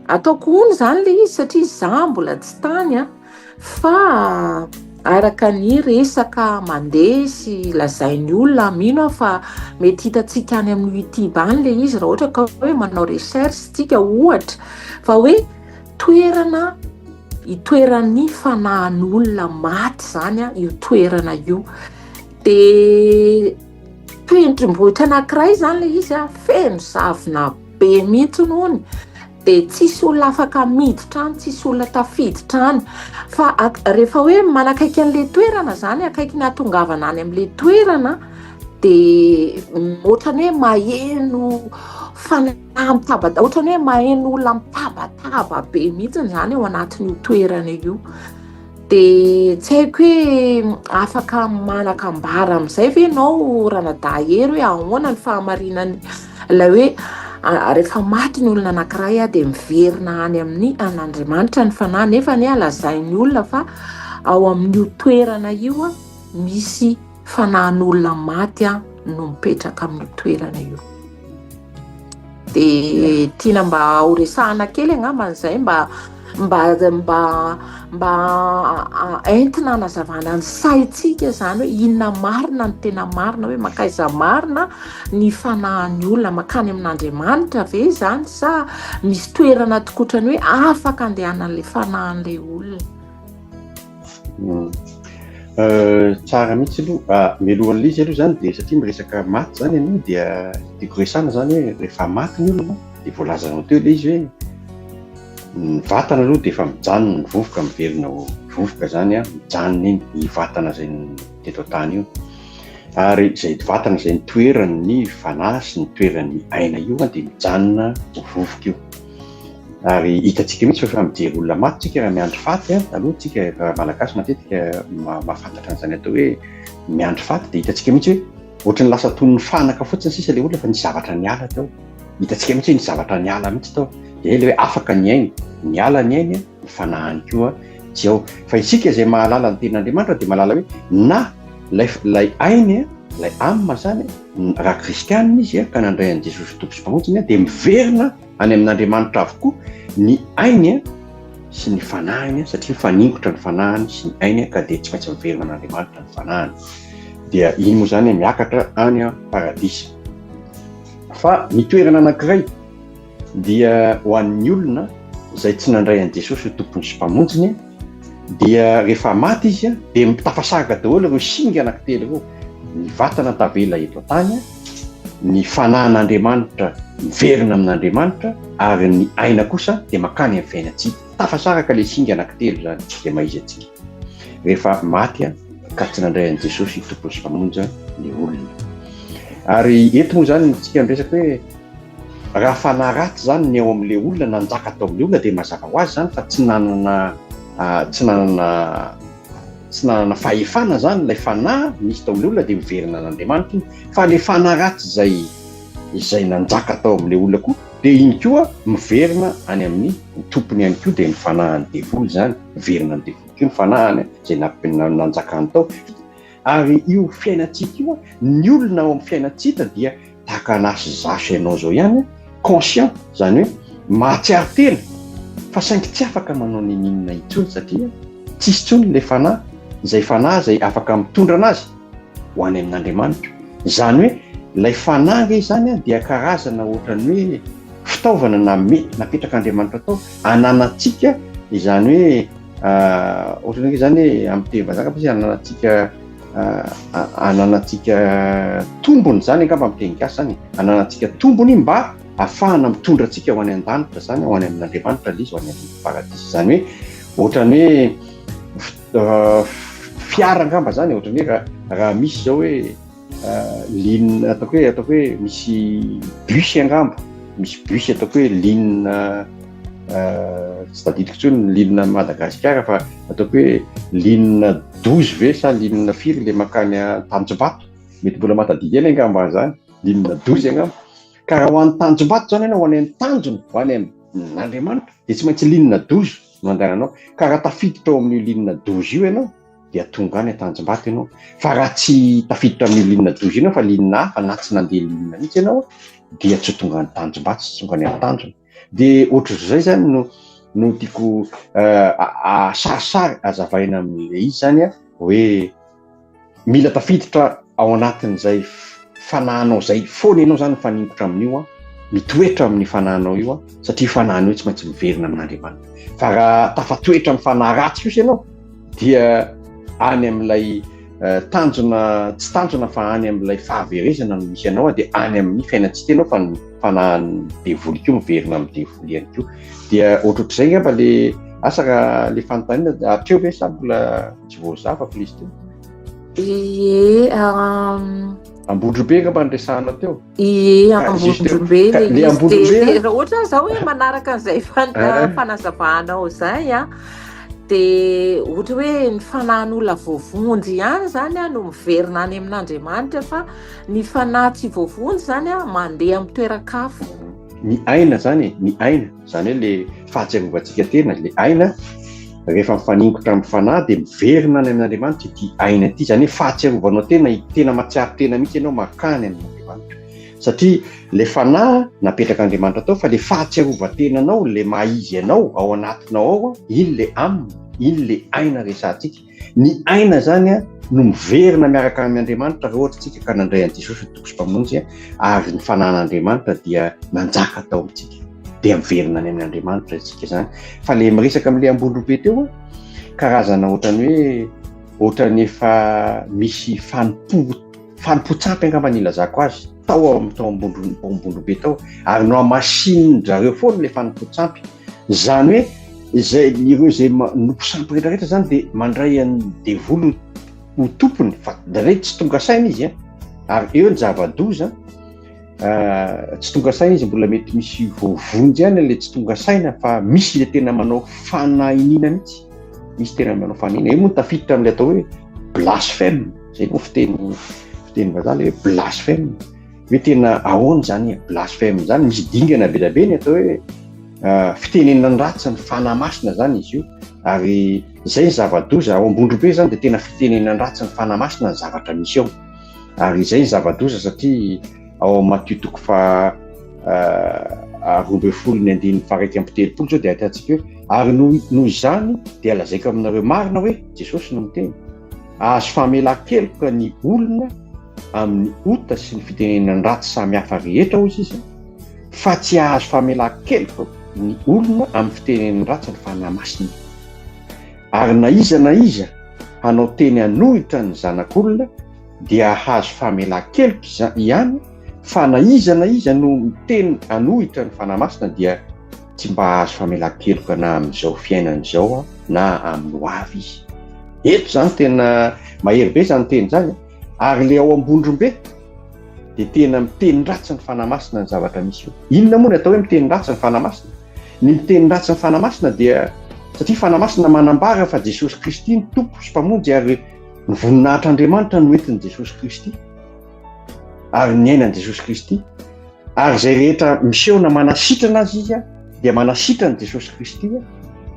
[SPEAKER 3] ataoko hono izany ilay izy satria izaho mbola tsy tany an, fa araka ny resaka mandeha sy lazain'ny olona, mino aho fa mety hitantsika any amin'ny youtube any ilay izy raha ohatra ka hoe manao recherche tsika ohatra, fa hoe toerana itoeran'ny fanahin'olona maty izany io toerana io. Dia tendrombohitra anankiray izany ilay izy an, feno zavona be mihitsy hono, dia tsisy olona afaka miditra any, tsisy olona tafiditra any. Fa rehefa hoe manakaiky an'ilay toerana izany, akaiky ny hahatongavana any amin'ilay toerana, dia ohatran'ny hoe maheno fanahy mitabataba, ohatran'ny hoe maheno olona mitabataba be mihitsy izany ao anatin'io toerana io. Dia tsy haiko hoe afaka manakambara amin'izay ve ianao Ranadahy Hery hoe ahoana ny fahamarinan'ny ilay hoe rehefa maty ny olona anankiray dia miverina any amin'ny an'Andriamanitra ny fanahy nefa anie lazain'ny olona fa ao amin'io toerana io misy fanahin'olona maty no mipetraka amin'io toerana io. Dia tiana mba ho resahana kely angamba izay mba mba mba mba entina hanazavana ny saintsika izany hoe inona marina ny tena marina hoe mankaiza marina ny fanahin'ny olona mankany amin'Andriamanitra ve izany sa misy toerana tokotrany hoe afaka andehanan'ilay fanahin'ilay olona.
[SPEAKER 2] Tsara mihitsy aloha. Mialohan'ilay izy aloha izany dia satria miresaka maty izany ianao dia tiako resahana izany hoe rehefa maty ny olona dia voalazanao teo ilay izy hoe ny vatana aloha dia efa mijanona ny vovoka miverina ho vovoka izany an, mijanona iny ny vatana izay teto an-tany io. Ary izay vatana izay nitoeran'ny fanahy sy nitoeran'ny aina io dia mijanona ho vovoka io. Ary hitantsika mihitsy fa efa mijery olona maty tsika raha miandry faty an, taloha tsika efa malagasy matetika mahafantatra an'izany atao hoe miandry faty dia hitantsika mihitsy hoe ohatran'ny lasa toy ny fanaka fotsiny sisa ilay olona fa nisy zavatra niala tao. Hitantsika mihitsy hoe nisy zavatra niala mihitsy tao. Dia ilay hoe afaka ny ainy, niala ny ainy, ny fanahiny koa tsy ao. Fa isika izay mahalala ny tenin'Andriamanitra dia mahalala hoe na ilay ilay ainy, ilay âme izany, raha kristianina izy ka nandray an'i Jesosy Tompo sy Mpamonjiny dia miverina Any amin'Andriamanitra avokoa ny ainy sy ny fanahiny satria mifaningotra ny fanahiny sy ny ainy ka dia tsy maintsy miverina amin'Andriamanitra ny fanahiny. Dia iny moa izany miakatra any paradisa. Fa ny toerana anankiray dia ho an'ny olona izay tsy nandray an'i Jesosy ho Tompony sy Mpamonjiny dia rehefa maty izy dia tafasaraka daholo ireo singa anankitelo ireo, ny vatana tavela eto an-tany, ny fanahin'Andriamanitra miverina amin'Andriamanitra ary ny aina kosa dia mankany amin'ny fiainantsika. Tafasaraka ilay singa anankitelo izany izay maha izy antsika. Rehefa maty ka tsy nandray an'i Jesosy Tompony sy Mpamonjy ny olona. Ary eto moa izany tsika miresaka hoe raha fanahy ratsy izany ny ao amin'ilay olona nanjaka tao amin'ilay olona dia mazava ho azy izany fa tsy nanana tsy nanana Tsy nanana fahefana izany ilay fanahy nisy tao amin'ilay olona dia miverina an'Andriamanitra iny. Fa ilay fanahy ratsy izay izay nanjaka tao amin'ilay olona koa dia iny koa miverina any amin'ny tompony ihany koa dia ny fanahin'ny devoly izany, miverina amin'ny devoly koa ny fanahiny izay nanjakany tao. Ary io fiainantsika io, ny olona ao amin'ny fiainantsika dia tahaka an'ahy sy za sy ianao izao ihany, conscient, izany hoe mahatsiaro tena. fa saingy tsy afaka manao ninininona intsony satria tsisy intsony ilay fanahy, izay fanahy izay afaka mitondra anazy ho any amin'Andriamanitra. Izany hoe ilay fanahy ange izany dia karazana ohatran'ny hoe fitaovana na napetrak'Andriamanitra tao ananantsika izany hoe ohatran'ny hoe izany hoe amin'ny teny vazaha angamba izy ananantsika ananantsika tombony izany angamba amin'ny teny gasy izany ananantsika tombony mba ahafahana mitondra antsika ho any an-danitra izany ho any amin'Andriamanitra ilay izy ho any amin'ny paradisa izany hoe ohatran'ny hoe fiara angamba izany ohatran'ny hoe raha raha misy izao hoe ligne ataoko hoe ataoko hoe misy bus angamba misy bus ataoko hoe ligne tsy tadidiko intsony ny ligne Madagasikara fa ataoko hoe ligne 12 ve sa ligne firy le mankany Tanjombato mety mbola mahatadidy eny angamba zany ligne 12 angamba ka raha ho any Tanjombato zany ianao ho any an-tanjona ho any amin'Andriamanitra dia tsy maintsy ligne 12 no andehananao ka raha tafiditra ao amin'io ligne 12 io ianao dia tonga any Tanjombato ianao. Fa raha tsy tafiditra amin'io ligne 12 io ianao fa ligne hafa na tsy nandeha ligne mihitsy ianao dia tsy ho tonga any Tanjombato, tsy tonga any an-tanjona. Dia ohatr'izay zany no no tiako sarisary azavaina amin'ilay izy zany hoe Mila tafiditra ao anatin'izay fanahinao izay foana ianao izany mifaningotra amin'io an, mitoetra amin'ny fanahinao io an, satria io fanahinao io tsy maintsy miverina amin'Andriamanitra. Fa raha tafatoetra amin'ny fanahy ratsy kosa ianao dia any amin'ilay eh, tanjona tsy tanjona fa any amin'ilay fahaverezana no misy anao dia any amin'ny fiainan-tsy tena fa ny fanahin'ny devoly koa miverina amin'ny devoly ihany koa. Dia ohatrohatr'izay angamba le asa raha le fanontaniana hatreo ve sa mbola Tsy voazavako ilay izy teo.
[SPEAKER 3] Ie.
[SPEAKER 2] Ambondrobe angamba no resahana teo.
[SPEAKER 3] Ie, Ambondrobe le izy. Dia raha ohatra zao hoe manaraka an'izay fanazavanao izay an, dia ohatra hoe ny fanahin'olona voavonjy ihany izany an no miverina any amin'Andriamanitra fa ny fanahy tsy voavonjy izany an mandeha amin'ny toeran-kafa.
[SPEAKER 2] Ny aina izany e, ny aina. Izany hoe le fahatsiarovantsika tena, le aina rehefa mifaningotra amin'ny fanahy dia miverina any amin'Andriamanitra ity aina ity, izany hoe fahatsiarovanao tena, tena mahatsiaro tena mihitsy ianao mankany amin'Andriamanitra. Satria le fanahy napetrak'Andriamanitra tao fa le fahatsiarovan-tenanao, le maha izy anao ao anatinao ao, iny le âme, iny le aina resahantsika. Ny aina izany no miverina miaraka amin' Andriamanitra raha ohatra isika ka nandray an'i Jesosy ho Tompo sy Mpamonjy ary ny fanan'Andriamanitra dia nanjaka tao amintsika. Dia miverina any amin' Andriamanitra isika izany. Fa le miresaka amin'ilay Ambondrobe teo, karazana ohatran'ny hoe ohatran'ny efa misy fanompo fanompoan-tsampy angamba ny ilazako azy tao amin'ny tao Ambondro tao Ambondrobe tao ary nohamasinin-dRareo foana ilay fanompoan-tsampy. Izany hoe izay ireo izay manompo sampy rehetra rehetra zany dia mandray an'ny devoly ho tompony fa indraindray tsy tonga saina izy an, ary eo ny zava-doza tsy tonga saina izy mbola mety misy voavonjy ihany ilay tsy tonga saina fa misy ilay tena manao fanahiniana mihitsy, misy tena manao fanahiniana, io moa tafiditra amin'ilay atao hoe blasphème, zay moa fiteny fiteny vazaha ilay hoe blasphème. Hoe tena ahoana izany blasphème izany? Misy dingana be dia be ny atao hoe fitenenana ratsy ny fanahy masina izany izy io. Ary izay ny zava-doza. Ao Ambondrobe izany dia tena fitenenana ratsy ny fanahy masina ny zavatra misy ao. Ary izay ny zava-doza satria ao amin'ny Matio toko faha 12 ny andininy faha 31 izao dia ahitantsika hoe ary noho izany dia lazaiko aminareo marina hoe Jesosy no miteny. Ahazo famelan-keloka ny olona amin'ny ota sy ny fitenenan-dratsy samihafa rehetra, hoy izy, fa tsy hahazo famelan-keloka ny olona amin'ny fitenenan-dratsy ny Fanahy Masina. Ary na iza na iza hanao teny hanohitra ny Zanak'olona dia hahazo famelan-keloka ihany, fa na iza na iza no miteny hanohitra ny Fanahy Masina dia tsy mba hahazo famelan-keloka na amin'izao fiainana izao na amin'ny ho avy izy. Eto izany tena mahery be izany teny izany ary le ao Ambondrombe dia tena miteny ratsy ny Fanahy Masina ny zavatra misy eo. Inona moa ny atao hoe miteny ratsy ny Fanahy Masina? Ny miteny ratsy ny Fanahy Masina dia satria Fanahy Masina manambara fa Jesosy Kristy ny Tompo sy Mpamonjy ary ny voninahitr'Andriamanitra no entin'i Jesosy Kristy ary ny ainan'i Jesosy Kristy Ary izay rehetra miseho na manasitrana azy izy dia manasitrana Jesosy Kristy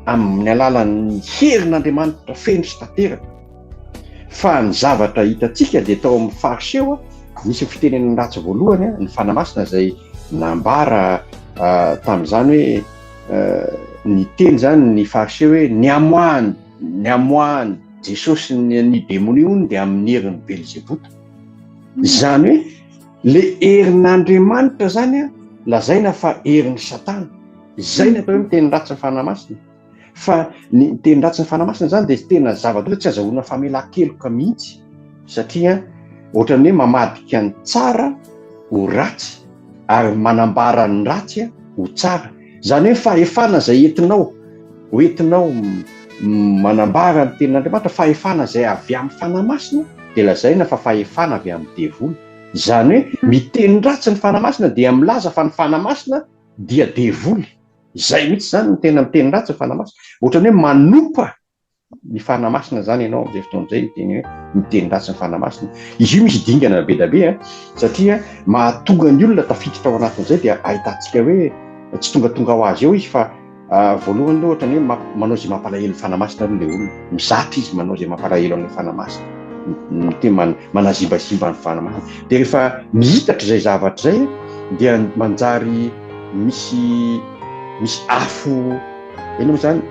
[SPEAKER 2] amin'ny alalan'ny herin'Andriamanitra feno sy tanteraka. Fa ny zavatra hitantsika dia tao amin'ny Fariseo nisy ny fitenenana ratsy voalohany, ny Fanahy Masina izay nambara tamin'izany hoe. niteny izany ny fariseo hoe ny amoahany ny amoahany Jesosy ny ny demonia hono dia amin'ny herin'i Belzebota. Izany hoe le herin'Andriamanitra izany a lazaina fa herin'i Satana. Izay ny atao hoe miteny ratsy ny Fanahy Masina. Fa ny miteny ratsy ny Fanahy Masina izany dia tena zava-doza tsy azahoana famelan-keloka mihitsy satria ohatran'ny hoe mamadika ny tsara ho ratsy ary manambara ny ratsy ho tsara. Izany hoe fahefana izay entinao, hoentinao manambara ny tenin'Andriamanitra, fahefana izay avy amin'ny Fanahy Masina dia lazaina fa fahefana avy amin'ny devoly. Izany hoe miteny ratsy ny Fanahy Masina dia milaza fa ny Fanahy Masina dia devoly. Izay mihitsy izany no tena miteny ratsy ny Fanahy Masina. Ohatran'ny hoe manompa ny Fanahy Masina izany ianao amin'izay fotoana izay, miteny hoe miteny ratsy ny Fanahy Masina. Izy io misy dingana be dia be an, satria mahatonga ny olona tafiditra ao anatin'izay dia ahitantsika hoe tsy tongatonga ho azy eo izy fa voalohany aloha ohatran'ny hoe manao izay mampalahelo ny Fanahy Masina aloha ilay olona. Mizatra izy manao izay mampalahelo an'ilay Fanahy Masina. Miteny manazimbazimba ny Fanahy Masina. Dia rehefa mihitatra izay zavatra izay dia manjary misy misy afo eny moa zany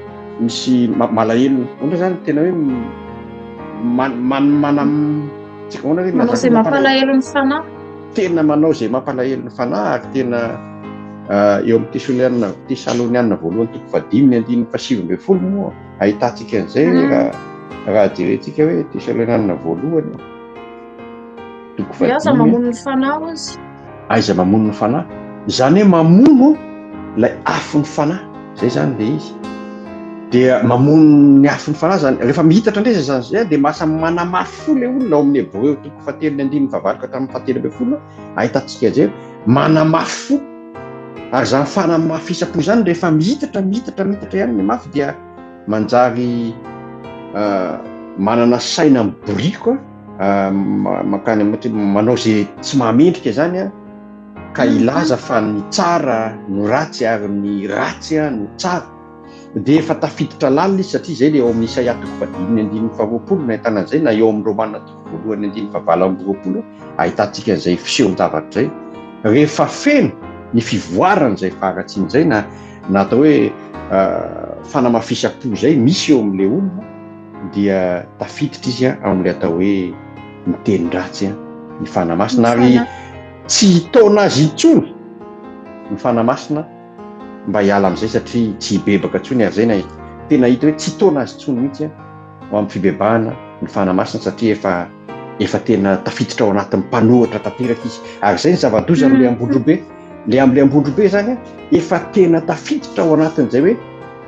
[SPEAKER 2] misy malahelo ohatra zany tena hoe man man manam
[SPEAKER 1] tsika ahoana re manao izay mampalahelo ny fanahy
[SPEAKER 2] tena manao izay mampalahelo ny fanahy ary tena eo amin'ny Tesalonianina Tesalonianina voalohany toko fahadimy ny andininy fahasivy ambin'ny folo moa ahitantsika an'izay raha raha jerentsika hoe Tesalonianina voalohany
[SPEAKER 1] toko fahadimy Aiza mamono ny fanahy ozy
[SPEAKER 2] Aiza mamono ny fanahy? Izany hoe mamono ilay afon'ny fanahy. Izay izany ilay izy. Dia mamono ny afon'ny fanahy izany. Rehefa mihitatra indray izay zany izay dia lasa manamafy fo ilay olona ao amin'ny Hebreo toko fahatelo ny andininy fahavalo ka hatramin'ny fahatelo ambin'ny folo ahitantsika izay manamafy fo. Ary izany fanamafisam-po izany rehefa mihitatra mihitatra mihitatra ihany ny mafy dia manjary manana saina miboriko mankany amin'ny manao izay tsy mahamendrika izany an, ka hilaza fa ny tsara no ratsy ary ny ratsy no tsara, dia efa tafiditra lalina izy satria izay ilay ao amin'ny Isaia toko fahadimy ny andininy faharoapolo no ahitana an'izay na eo amin'ny Romana toko voalohany andininy fahavalo amby roapolo ahitantsika an'izay fisehon-javatra izay. Rehefa feno ny fivoaran'izay faharatsiana izay na na atao hoe fanamafisam-po izay misy eo amin'ilay olona, dia tafiditra izy ao amin'ilay atao hoe miteny ratsy ny Fanahy Masina ary tsy hitaona azy intsony ny Fanahy Masina mba hiala amin'izay satria tsy hibebaka intsony ary izay na tena hita hoe tsy hitaona azy intsony mihitsy ho amin'ny fibebahana ny Fanahy Masina satria efa efa tena tafiditra ao anatin'ny mpanohitra tanteraka izy ary izay ny zava-doza amin'ilay Ambondrobe ilay amin'ilay Ambondrobe izany efa tena tafiditra ao anatin'izay hoe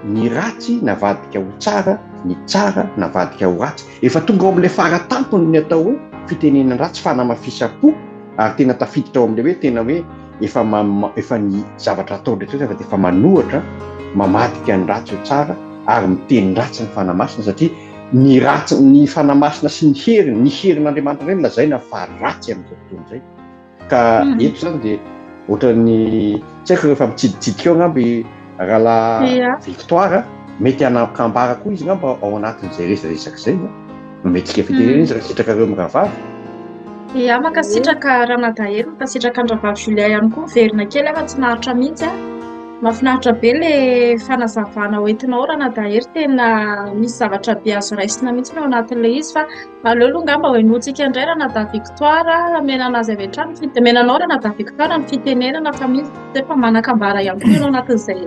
[SPEAKER 2] Ny ratsy navadika ho tsara, ny tsara navadika ho ratsy. Efa tonga ao amin'ilay fara tampony ny atao hoe fitenenan-dratsy, fanamafisam-po, ary tena tafiditra ao amin'ilay hoe tena hoe efa efa ny zavatra atao rehetra rehetra dia efa manohatra, mamadika ny ratsy ho tsara ary miteny ratsy ny Fanahy Masina satria ny ratsy, ny Fanahy Masina sy ny heriny, ny herin'Andriamanitra ireny lazaina fa ratsy amin'izao fotoana izay. Ka eto zany dia ohatran'ny tsy haiko rehefa mitsiditsidika eo angamba i Rahalahy Victoire, mety hanakambara koa izy angamba ao anatin'izay resaresaka izay an. Omentsika fitenenana izy raha sitrakareo mirahavavy.
[SPEAKER 1] Ia, mankasitraka Ranadahy Hery, mankasitraka an-dRahavavy Julia ihany koa, miverina kely aho fa tsy naharitra mihitsy an. Mahafinaritra be ilay fanazavana hoentinao Ranadahy Hery, tena misy zavatra be azo raisina mihitsy ao anatin'ilay izy fa Aleo aloha angamba ho henointsika indray Ranadahy Victoire, hamena an'azy avy hatrany ny fite-, hamena anao Ranadahy Victoire ny fitenenana fa misy efa manan-kambara ihany koa ianao anatin'izay,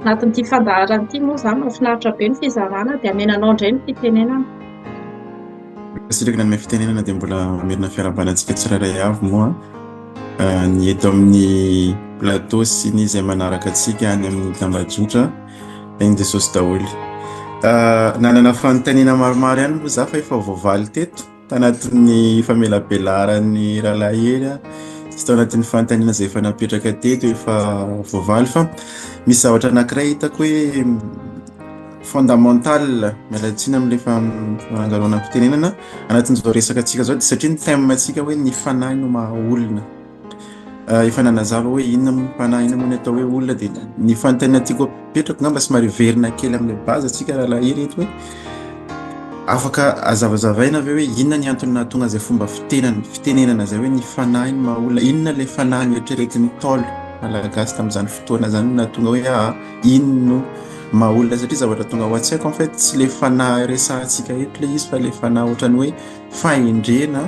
[SPEAKER 1] anatin'ity fandaharana ity moa izany mahafinaritra be ny fizarana dia hamena anao indray ny fitenenana.
[SPEAKER 4] Mankasitraka nanome fitenenana dia mbola mamerina fiarahabana antsika tsirairay avy moa ny eto amin'ny plateau sy ny izay manaraka antsika any amin'ny tambajotra. Hain'i Jesosy daholo. Nanana fanontaniana maromaro ihany moa za fa efa voavaly teto tanatin'ny famelabelaran'ny rahalahy Hery sy tao anatin'ny fanontaniana izay efa napetraka teto efa voavaly fa misy zavatra anankiray hitako hoe fondamental miala tsiny amin'ilay fanangaroana fitenenana anatin'izao resaka antsika izao dia satria ny thème antsika hoe ny fanahy no maha olona. Efa nanazava hoe inona moa ny fanahy, inona moa ny atao hoe olona dia ny fanontaniana tiako apetrako angamba somary hiverina kely amin'ilay base antsika rahalahy Hery eto hoe afaka azavazavaina ve hoe inona ny antony nahatonga izay fomba fitenana fitenenana izay hoe ny fanahy no maha olona, inona ilay fanahy noeritreretin'ny Ntaolo malagasy tamin'izany fotoana izany no nahatonga hoe aa iny no. maha olona satria zavatra tonga ao an-tsaiko en fait tsy le fanahy resahantsika eto le izy fa le fanahy ohatran'ny hoe fahendrena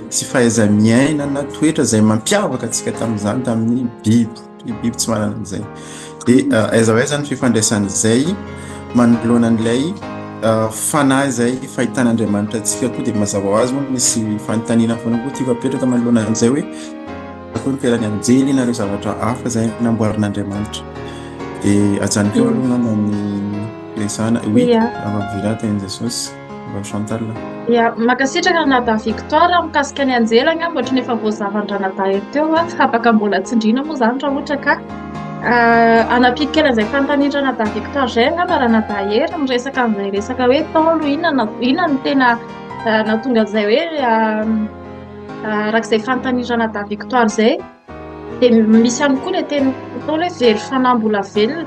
[SPEAKER 4] sy fahaiza-miaina na toetra izay mampiavaka antsika tamin'izany tamin'ny biby, ny biby tsy manana an'izay. Dia aiza ho aiza ny fifandraisan'izay manoloana an'ilay fanahy izay fahitan'Andriamanitra antsika koa dia mazava ho azy moa misy fanontaniana foana koa tiako apetraka manoloana an'izay hoe koa ny toeran'ny anjely na ireo zavatra hafa izay namboarin'Andriamanitra. Dia ajanoko eo aloha angamba ny firesahana. Oui, Rahavavy Tenin'i Jesosy. Vavy Chantal.
[SPEAKER 1] Ya, mankasitraka Ranadahy Victoire mikasika ny anjely angamba ohatran'ny efa voazavan-dRanadahy ery teo a, afaka mbola tsindriana moa izany raha ohatra ka hanampiako kely an'izay fanontanian-dRanadahy Victoire izay angamba Ranadahy Hery miresaka an'izay resaka hoe Ntaolo inona inona no tena nahatonga an'izay hoe araka izay fanontanian-dRanadahy Victoire izay. Dia misy ihany koa ilay teny nataony hoe very fanahy mbola velona.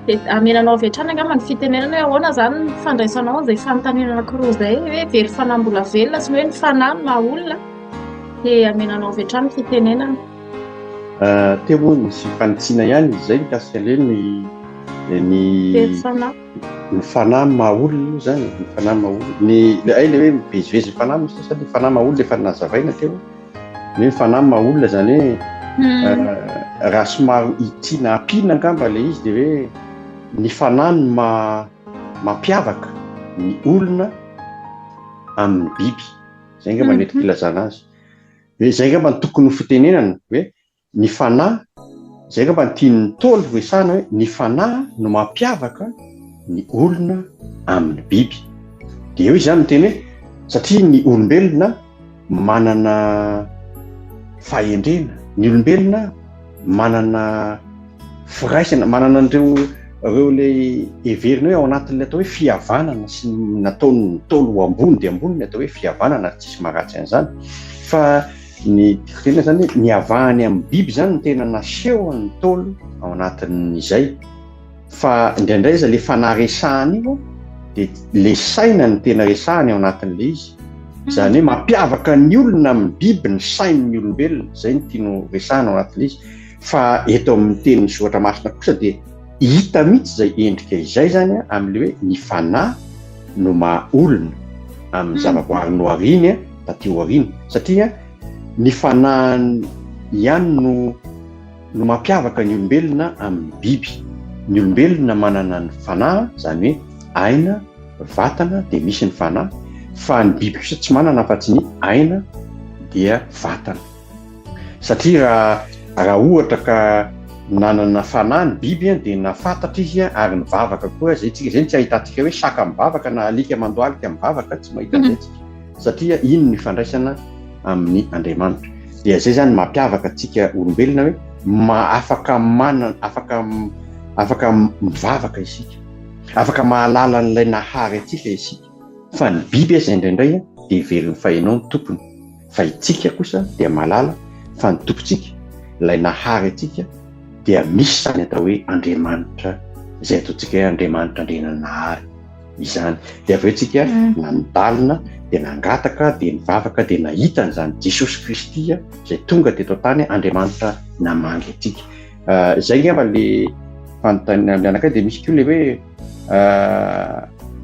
[SPEAKER 1] Dia hamela anao avy hatrany angamba ny fitenenana hoe ahoana izany ny fandraisanao an'izay fanontaniana anankiroa izay hoe very fanahy mbola velona sy ny hoe ny fanahy no maha olona. Dia hamela anao avy hatrany ny fitenenana.
[SPEAKER 2] Teo moa nisy fanitsiana ihany izy izay mikasika ilay hoe ny ny
[SPEAKER 1] Very fanahy.
[SPEAKER 2] ny fanahy maha olona io izany e, ny fanahy maha olona. Ny hay ilay hoe mivezivezy ny fanahy moa sa ny fanahy maha olona efa nazavaina teo. Ny hoe fanahy maha olona izany hoe raha somary tiana ampiana angamba ilay izy dia hoe ny fanahy no maha mampiavaka ny olona amin'ny biby. Izay angamba no entiko ilazana azy. Hoe izay angamba no tokony ho fitenenana hoe Ny fanahy, izay angamba no tian'ny Ntaolo horesahana hoe ny fanahy no mampiavaka ny olona amin'ny biby. Dia eo izy izany miteny hoe satria ny olombelona manana fahendrena, ny olombelona manana firaisana, manana an'ireo ireo ilay heverina hoe ao anatin'ilay atao hoe fihavanana sy ny nataon'ny Ntaolo ho ambony dia ambony ny atao hoe fihavanana ary tsisy maharatsy an'izany. Fa Ny tiako tenenina zany hoe ny avahany amin'ny biby zany no tena nasehon'ny Ntaolo ao anatin'izay fa indraindray aza le fanahy resahana io dia le saina no tena resahany ao anatin'le izy, izany hoe mampiavaka ny olona amin'ny biby ny sain'ny olombelona, izay no tiany ho resahana ao anatin'le izy fa eto amin'ny tenin'ny soratra masina kosa dia hita mihitsy izay endrika izay zany amin'le hoe ny fanahy no maha olona amin'ny zavaboary nohariany taty aoriana satria ny fanahiny ihany no no mampiavaka ny olombelona amin'ny biby. Ny olombelona manana ny fanahy izany hoe aina, vatana dia misy ny fanahy fa ny biby kosa tsy manana afa-tsy ny aina dia vatana. Satria raha raha ohatra ka nanana fanahy ny biby dia nahafantatra izy ary nivavaka koa, zay tsika zay no tsy ahitantsika hoe saka mivavaka na alika mandohalika mivavaka, tsy mahita an'izay tsika satria iny no ifandraisana amin'ny Andriamanitra. Dia zay zany mampiavaka antsika olombelona hoe ma afaka manana afaka afaka mivavaka isika, afaka mahalala an'ilay nahary antsika isika. Fa ny biby aza indraindray dia heverin'ny fa ianao no tompony. Fa itsika kosa dia mahalala fa ny Tompontsika, ilay nahary antsika, dia misy izany atao hoe Andriamanitra, izay ataontsika hoe Andriamanitra Andriananahary izany. Dia avy eo tsika nandalina, dia nangataka, dia nivavaka, dia nahita an'izany Jesosy Kristy izay tonga teto an-tany, Andriamanitra namangy antsika. Izay angamba le fanontaniana anankiray, dia misy koa le hoe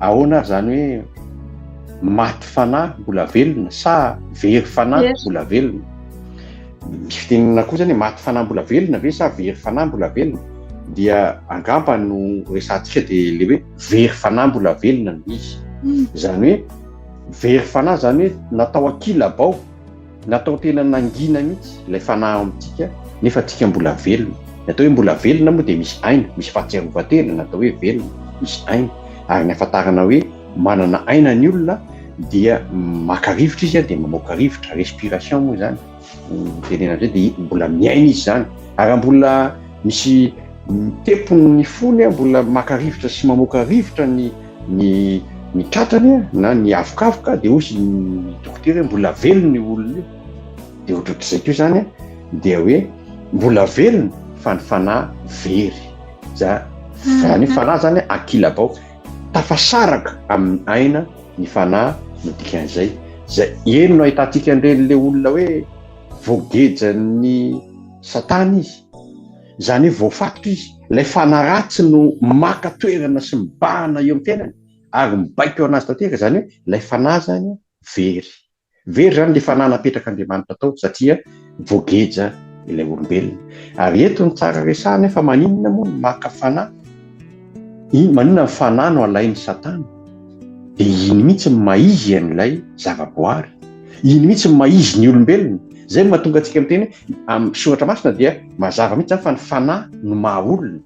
[SPEAKER 2] Ahoana ary izany hoe maty fanahy mbola velona sa very fanahy mbola velona? Misy fitenenana koa izany hoe maty fanahy mbola velona ve sa very fanahy mbola velona? Dia angamba no resahantsika dia ilay hoe very fanahy mbola velona no izy. Izany hoe very fanahy izany hoe natao ankilabao. Natao tena nangina mihitsy ilay fanahy ao amintsika nefa tsika mbola velona. Ny atao hoe mbola velona moa dia misy aina, misy fahatsiarovan-tena ny atao hoe velona, misy aina. Ary ny ahafantarana hoe manana aina ny olona dia maka rivotra izy dia mamoaka rivotra, respiration moa izany no tenenana an'izay, dia mbola miaina izy izany. Ary raha mbola misy mitepo ny fony, mbola maka rivotra sy mamoaka rivotra ny ny ny tratrany na ny avokavoka dia hozy ny dokotera hoe mbola velona io olona io, dia ohatrohatr'izay koa izany dia hoe mbola velona fa ny fanahy very, za zany hoe fanahy zany ankilabao, tafasaraka amin'ny aina ny fanahy no dikan'izay, zay eny no ahitantsika an'ireny le olona hoe voagejan'ny satana izy. Izany hoe voafatotra izy. Ilay fanahy ratsy no maka toerana sy mibahana eo amin'ny fiainany ary mibaiko anazy tanteraka. Izany hoe ilay fanahy izany very. Very izany ilay fanahy napetrak'Andriamanitra tao satria voageja ilay olombelona. Ary eto ny tsara resahina fa maninona moa no maka fanahy? Maninona ny fanahy no alain'i Satana? Dia iny mihitsy ny maha-izy an'ilay zavaboary. Iny mihitsy ny maha-izy ny olombelona. Izay no mahatonga antsika miteny hoe amin'ny soratra masina dia mazava mihitsy izany fa ny fanahy no maha-olona.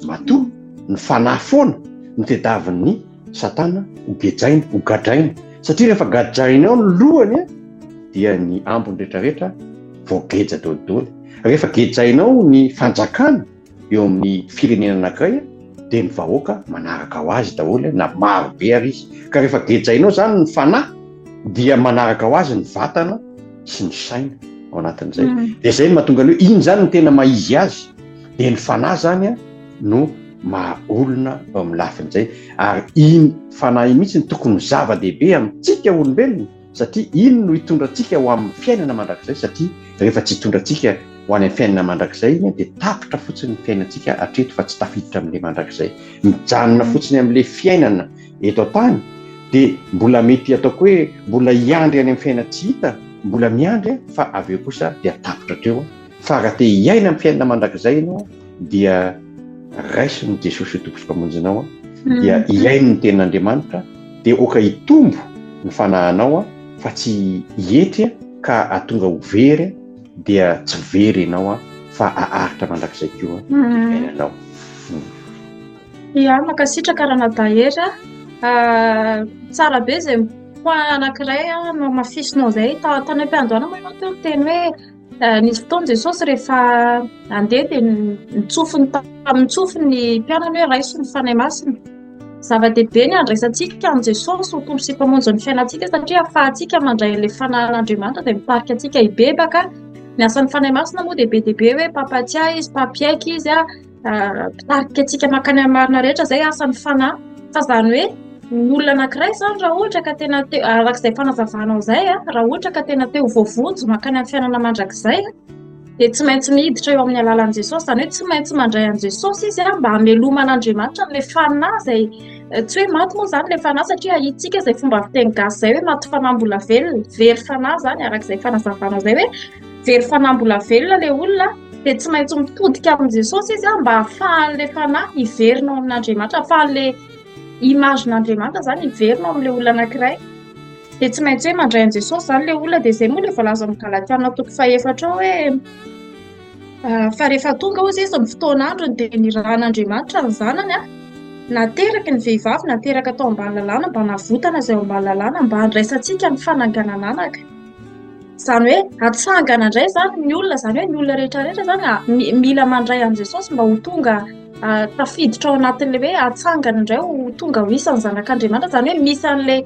[SPEAKER 2] Matoa ny fanahy foana no tediavin'ny Satana ho gejaina, ho gadraina. Satria rehefa gadraina ao ny lohany dia ny ambiny rehetrarehetra voageja daholo. Rehefa gejaina ao ny fanjakana eo amin'ny firenena anankiray dia ny vahoaka manaraka ho azy daholo na maro be ary izy. Ka rehefa gejaina ao izany ny fanahy dia manaraka ho azy ny vatana sy ny saina ao anatin'izay. Dia izay no mahatonga ny hoe iny izany no tena maha izy azy. Dia ny fanahy izany no maha olona eo amin'ny lafin'izay ary iny fanahy iny mihitsy no tokony ho zava-dehibe amintsika olombelona satria iny no hitondra antsika ho amin'ny fiainana mandrakizay satria rehefa tsy hitondra antsika ho any amin'ny fiainana mandrakizay iny dia tapitra fotsiny ny fiainantsika hatreto fa tsy tafiditra amin'ilay mandrakizay. Mijanona fotsiny amin'ilay fiainana eto an-tany dia mbola mety ataoko hoe mbola hiandry any amin'ny fiainana tsy hita, mbola miandry fa avy eo kosa dia tapitra hatreo. Fa raha te hiaina amin'ny fiainana mandrakizay ianao dia raiso ny Jesosy ho Tompo sy Mpamonjinao dia hiaino ny tenin'Andriamanitra dia oka hitombo ny fanahinao fa tsy hietry ka hahatonga ho very dia tsy very ianao fa haharitra mandrakizay koa ny fiainanao.
[SPEAKER 1] Ia, mankasitraka Ranadahy Hery a. Tsara be izay point anankiray nohamafisinao izay. Tany am-piandohana moa ianao teo niteny hoe Nisy fotoana Jesosy rehefa handeha dia nitsofiny tamin'ny tsofiny ny mpianany hoe raiso ny Fanahy Masina. Zava-dehibe ny handraisantsika an'i Jesosy ho Tompo sy Mpamonjy ny fiainantsika satria ahafahantsika mandray ilay Fanahin'Andriamanitra izay mitarika antsika hibebaka. Ny asan'ny Fanahy Masina moa dia be dia be hoe mpampatsiahy izy, mpampiaiky izy, mpitarika antsika mankany amin'ny marina rehetra, izay asan'ny Fanahy. Fa izany hoe ny olona anankiray izany raha ohatra ka tena te, araka izay fanazavanao izay, raha ohatra ka tena te ho voavonjy mankany amin'ny fiainana mandrakizay, dia tsy maintsy miditra eo amin'ny alalan'i Jesosy, izany hoe tsy maintsy mandray an'i Jesosy izy mba hameloman'Andriamanitra an'ilay fanahy izay tsy hoe maty moa izany ilay fanahy satria ahitsika izay fomba fiteny gasy izay hoe maty fanahy mbola velona, very fanahy izany araka izay fanazavanao izay hoe very fanahy mbola velona ilay olona dia tsy maintsy mitodika amin'i Jesosy izy mba hahafahan'ilay fanahy hiverina ao amin'Andriamanitra, hahafahan'ilay image-n'Andriamanitra izany hiverina ao amin'ilay olona anankiray. Dia tsy maintsy hoe mandray an'i Jesosy izany ilay olona, dia izay moa ilay voalaza ao amin'ny Galatiana toko fahefatra ao hoe fa rehefa tonga hozy izy ny fotoan'androny dia nirahan'Andriamanitra ny zanany nateraky ny vehivavy nateraka tao ambany lalàna mba hanavotana izay ao ambany lalàna mba handraisantsika ny fananganan'anaka. Izany hoe atsangana indray izany ny olona, izany hoe ny olona rehetra rehetra izany mila mandray an'i Jesosy mba ho tonga tafiditra ao anatin'ilay hoe atsangana indray ho tonga ho isan'ny zanak'Andriamanitra. Izany hoe misy an'ilay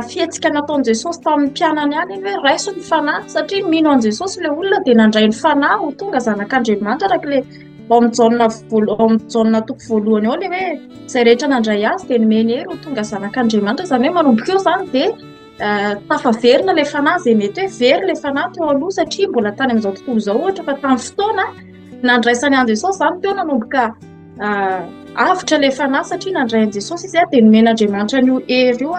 [SPEAKER 1] fihetsika nataon'i Jesosy tamin'ny mpianany ihany iny hoe raiso ny fanahy satria mino an'i Jesosy ilay olona dia nandray ny fanahy ho tonga zanak'Andriamanitra araka ilay ao amin'ny Jaona voalo- ao amin'ny Jaona toko voalohany ao ilay hoe izay rehetra nandray azy dia nomeny hery ho tonga zanak'Andriamanitra. Izany hoe manomboka eo izany dia Tafaverina ilay fanahy izay mety hoe very ilay fanahy teo aloha satria mbola tany amin'izao tontolo izao ohatra fa tamin'ny fotoana nandraisany an'i Jesosy izany teo nanomboka avotra ilay fanahy satria nandray an'i Jesosy izy dia nomen'Andriamanitra an'io hery io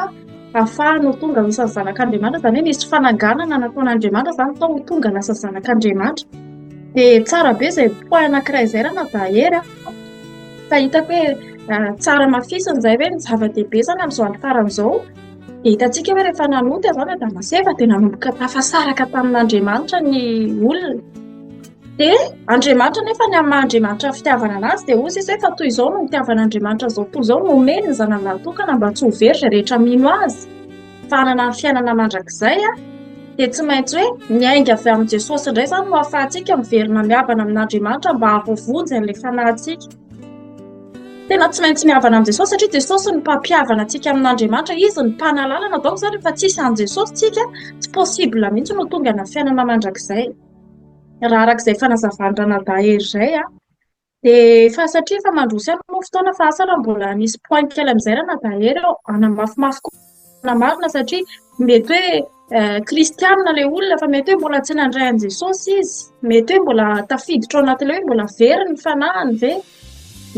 [SPEAKER 1] ahafahany ho tonga ho isan'ny zanak'Andriamanitra, izany hoe nisy fananganana nataon'Andriamanitra izany tao ho tonga lasa zanak'Andriamanitra. Dia tsara be izay point anankiray izay ranadahy Hery a. Fa hitako hoe tsara hamafisina izay hoe ny zava-dehibe izany amin'izao andro farany izao Dia hitantsika hoe rehefa nanota izany Adama sy Eva dia nanomboka tafasaraka tamin'Andriamanitra ny olona. Dia Andriamanitra nefa ny amin'ny maha Andriamanitra fitiavana anazy dia hoy izy hoe fa toy izao no nitiavan'Andriamanitra izao tontolo izao, nomeny ny zanany lahitokana mba tsy ho very izay rehetra mino azy fa hanana ny fiainana mandrakizay. Dia tsy maintsy hoe miainga avy amin'i Jesosy indray izany no ahafahantsika miverina mihavana amin'Andriamanitra mba hahavoavonjy an'ilay fanahintsika. Tena tsy maintsy mihavana amin'i Jesosy satria Jesosy no mpampihavana antsika amin'Andriamanitra, Izy no mpanalalana, donc izany rehefa tsisy an'i Jesosy tsika, tsy possible mihitsy no tonga any amin'ny fiainana mandrakizay. Raha araka izay fanazavan'i Ranadahy Hery izay an, dia efa satria efa mandroso ihany moa fotoana fa asa raha mbola nisy point kely amin'izay Ranadahy Hery eo, hanamafimafy kokoa marina satria mety hoe. Kristianina ilay olona fa mety hoe mbola tsy nandray an'i Jesosy izy, mety hoe mbola tafiditra ao anatin'ilay hoe mbola very ny fanahiny ve?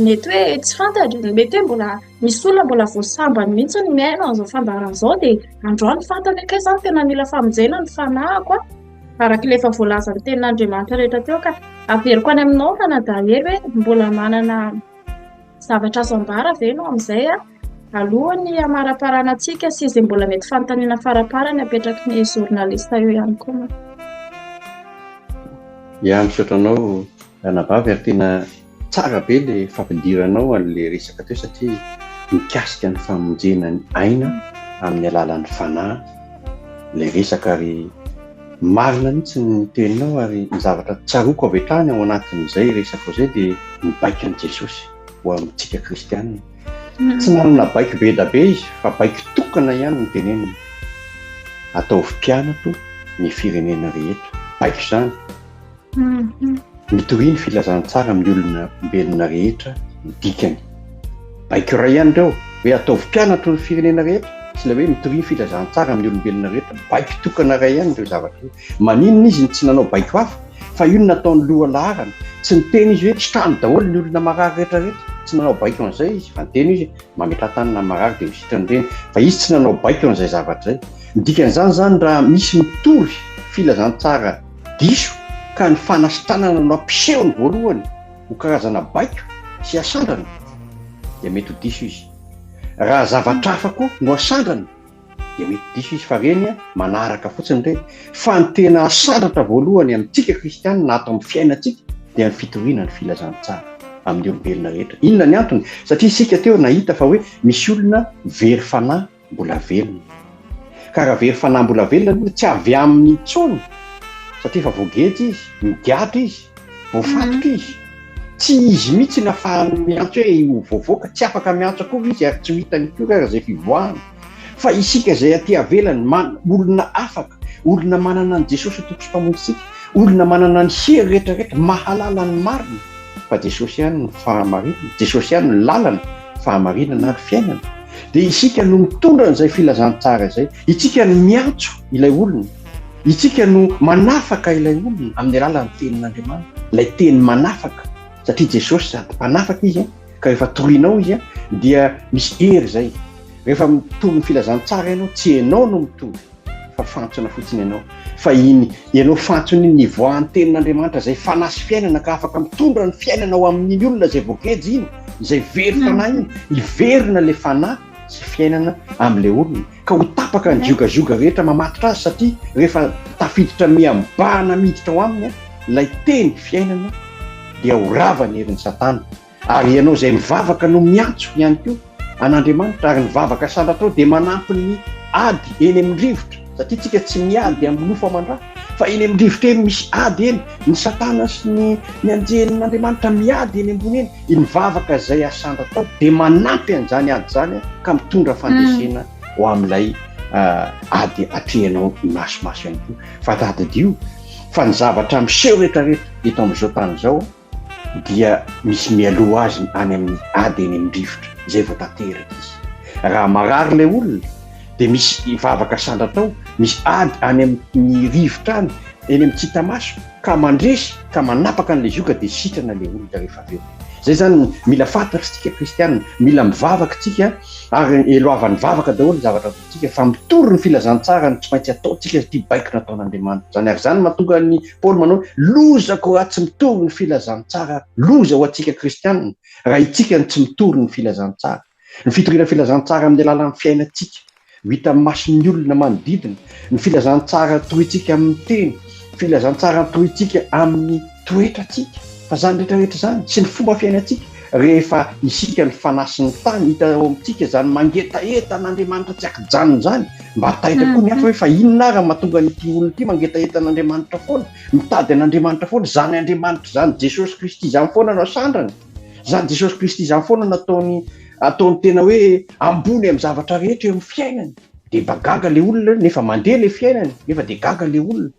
[SPEAKER 1] Mety hoe tsy fantatra, mety hoe mbola misy olona mbola vao sambany mihitsy ny mihaino an'izao fandaharana izao dia androany fantany hoe kay izany tena mila famonjena ny fanahiko a! Araka ilay efa voalazan'ny tenin'Andriamanitra rehetra teo ka averiko any aminao ranadahy Hery hoe mbola manana Zavatra azo ambara ve ianao amin'izay alohan'ny hamaraparanantsika sy izay mbola mety fanontaniana faraparany apetraky ny journaliste eo ihany koa moa?
[SPEAKER 2] Ya, misaotra anao ranabavy ary tena tsara be le fampidiranao an'le resaka teo satria mikasika ny famonjena ny aina amin'ny alalan'ny fanahy le resaka ary Marina mihitsy ny teninao ary ny zavatra tsaroako avy hatrany ao anatin'izay resakao izay dia ny baikon'i Jesosy ho amintsika kristianina. Tsy nanana baiko be da be izy fa baiko tokana ihany no teneniny. Ataovy mpianatro ny firenena rehetra. Baiko izany. Mitoria ny filazantsara amin'ny olona ombelona rehetra ny dikany. Baiko iray ihany ireo, hoe ataovy mpianatro ny firenena rehetra, sy ilay hoe mitoria ny filazantsara amin'ny olombelona rehetra. Baiko tokana iray ihany ireo zavatra ireo. Maninona izy no tsy nanao baiko hafa? Fa io no nataony loha laharana. Tsy niteny izy hoe sitrano daholo ny olona marary rehetra rehetra. Tsy nanao baiko an'izay izy, fa niteny izy hoe mametraha tanana amin'ny marary dia ho sitrana ireny. Fa izy tsy nanao baiko an'izay zavatra izay. Ny dikan'izany izany raha misy mitory filazantsara diso ka ny fanasitranana no ampisehony voalohany ho karazana baiko sy asandrana dia mety ho diso izy. Raha zavatra hafa koa no asandrana dia mety diso izy fa reny manaraka fotsiny ireny. Fa ny tena asandratra voalohany amintsika kristianina na ato amin'ny fiainantsika dia ny fitoriana ny filazantsara amin'ny olombelona rehetra. Inona ny antony? Satria isika teo nahita fa hoe misy olona very fanahy mbola velona. Ka raha very fanahy mbola velona aloha tsy avy aminy intsony satria efa voageja izy, migadra izy, voafatotra izy. Tsy izy mihitsy no afahany miantso hoe ho voavoaka, tsy afaka miantso akory izy ary tsy ho hitany akory ary izay fivoahana. Fa isika izay aty avelany, olona afaka, olona manana an'i Jesosy ho Tompo sy Mpamonjintsika, olona manana ny hery rehetra rehetra, mahalala ny marina, fa Jesosy ihany no fahamarinana, Jesosy ihany no lalana, fahamarinana ary fiainana. Dia isika no mitondra an'izay filazantsara izay, isika no miantso ilay olona, isika no manafaka ilay olona amin'ny alalan'ny tenin'Andriamanitra, ilay teny manafaka, satria Jesosy sady mpanafaka izy, ka rehefa torianao izy dia misy hery izay. Rehefa mitory ny filazantsara ianao, tsy ianao no mitory fa fantsona fotsiny ianao, fa iny ianao fantsona iny nivoahan'ny tenin'Andriamanitra izay fanahy sy fiainana ka afaka mitondra ny fiainana ho amin'iny olona izay voageja iny, izay very fanahy iny, hiverina ilay fanahy sy fiainana amin'ilay olona, ka ho tapaka ny ziogazoga rehetra mamatotra azy satria rehefa tafiditra miha-mibahana miditra ao aminy ilay teny fiainana dia ho rava ny herin'i Satana. Ary ianao izay mivavaka no miantso ihany koa an'Andriamanitra, ary ny vavaka sandratrao dia manampy ny ady eny amin'ny rivotra, satria tsika tsy miady amin'ny nofo aman-dra, fa eny amin'ny rivotra eny misy ady eny, ny satana sy ny ny anjelin'Andriamanitra miady eny ambony eny, ny vavaka izay asandratrao dia manampy an'izany ady izany ka mitondra fandresena ho amin'ilay ady atrehinao imasomaso ihany koa. Fa tadidio fa ny zavatra miseho rehetrarehetra eto amin'izao tany izao, dia misy mialoha azy any amin'ny ady eny amin'ny rivotra, izay vao tanteraka izy. Raha marary ilay olona dia misy vavaka sandratra ao, misy ady any amin'ny rivotra any, eny amin'ny tsy hita maso, ka mandresy ka manapaka an'ilay zioga dia sitrana ilay olona rehefa avy eo. Izay izany mila fantatr'isika kristiana, mila mivavaka isika ary eloavan'ny vavaka daholo ny zavatra ataontsika fa mitory ny filazantsara no tsy maintsy ataontsika satria baiko nataon'Andriamanitra izany ary izany no mahatonga an'i Paoly manao hoe, Lozako raha tsy mitory ny filazantsara. Loza ho antsika kristianina raha itsika no tsy mitory ny filazantsara. Ny fitoriana filazantsara amin'ny alalan'ny fiainantsika, ho hitan'ny mason'ny olona manodidina, ny filazantsara torintsika amin'ny teny, filazantsara torintsika amin'ny toetrantsika. Fa izany rehetra rehetra izany sy ny fomba fiainantsika, rehefa isika ny fanahy sy ny tany, hita ao amintsika izany mangetaheta an'Andriamanitra tsy ankijanona izany, mba taitra koa ny hafa hoe fa inona ary no mahatonga an'ity olona ity mangetaheta an'Andriamanitra foana, mitady an'Andriamanitra foana, izany Andriamanitra izany, Jesosy Kristy izany foana no asandrany, izany Jesosy Kristy izany foana no ataony ataony tena hoe ambony amin'ny zavatra rehetra eo amin'ny fiainany. Dia mba gaga ilay olona nefa mandeha ilay fiainany, nefa dia gaga ilay olona.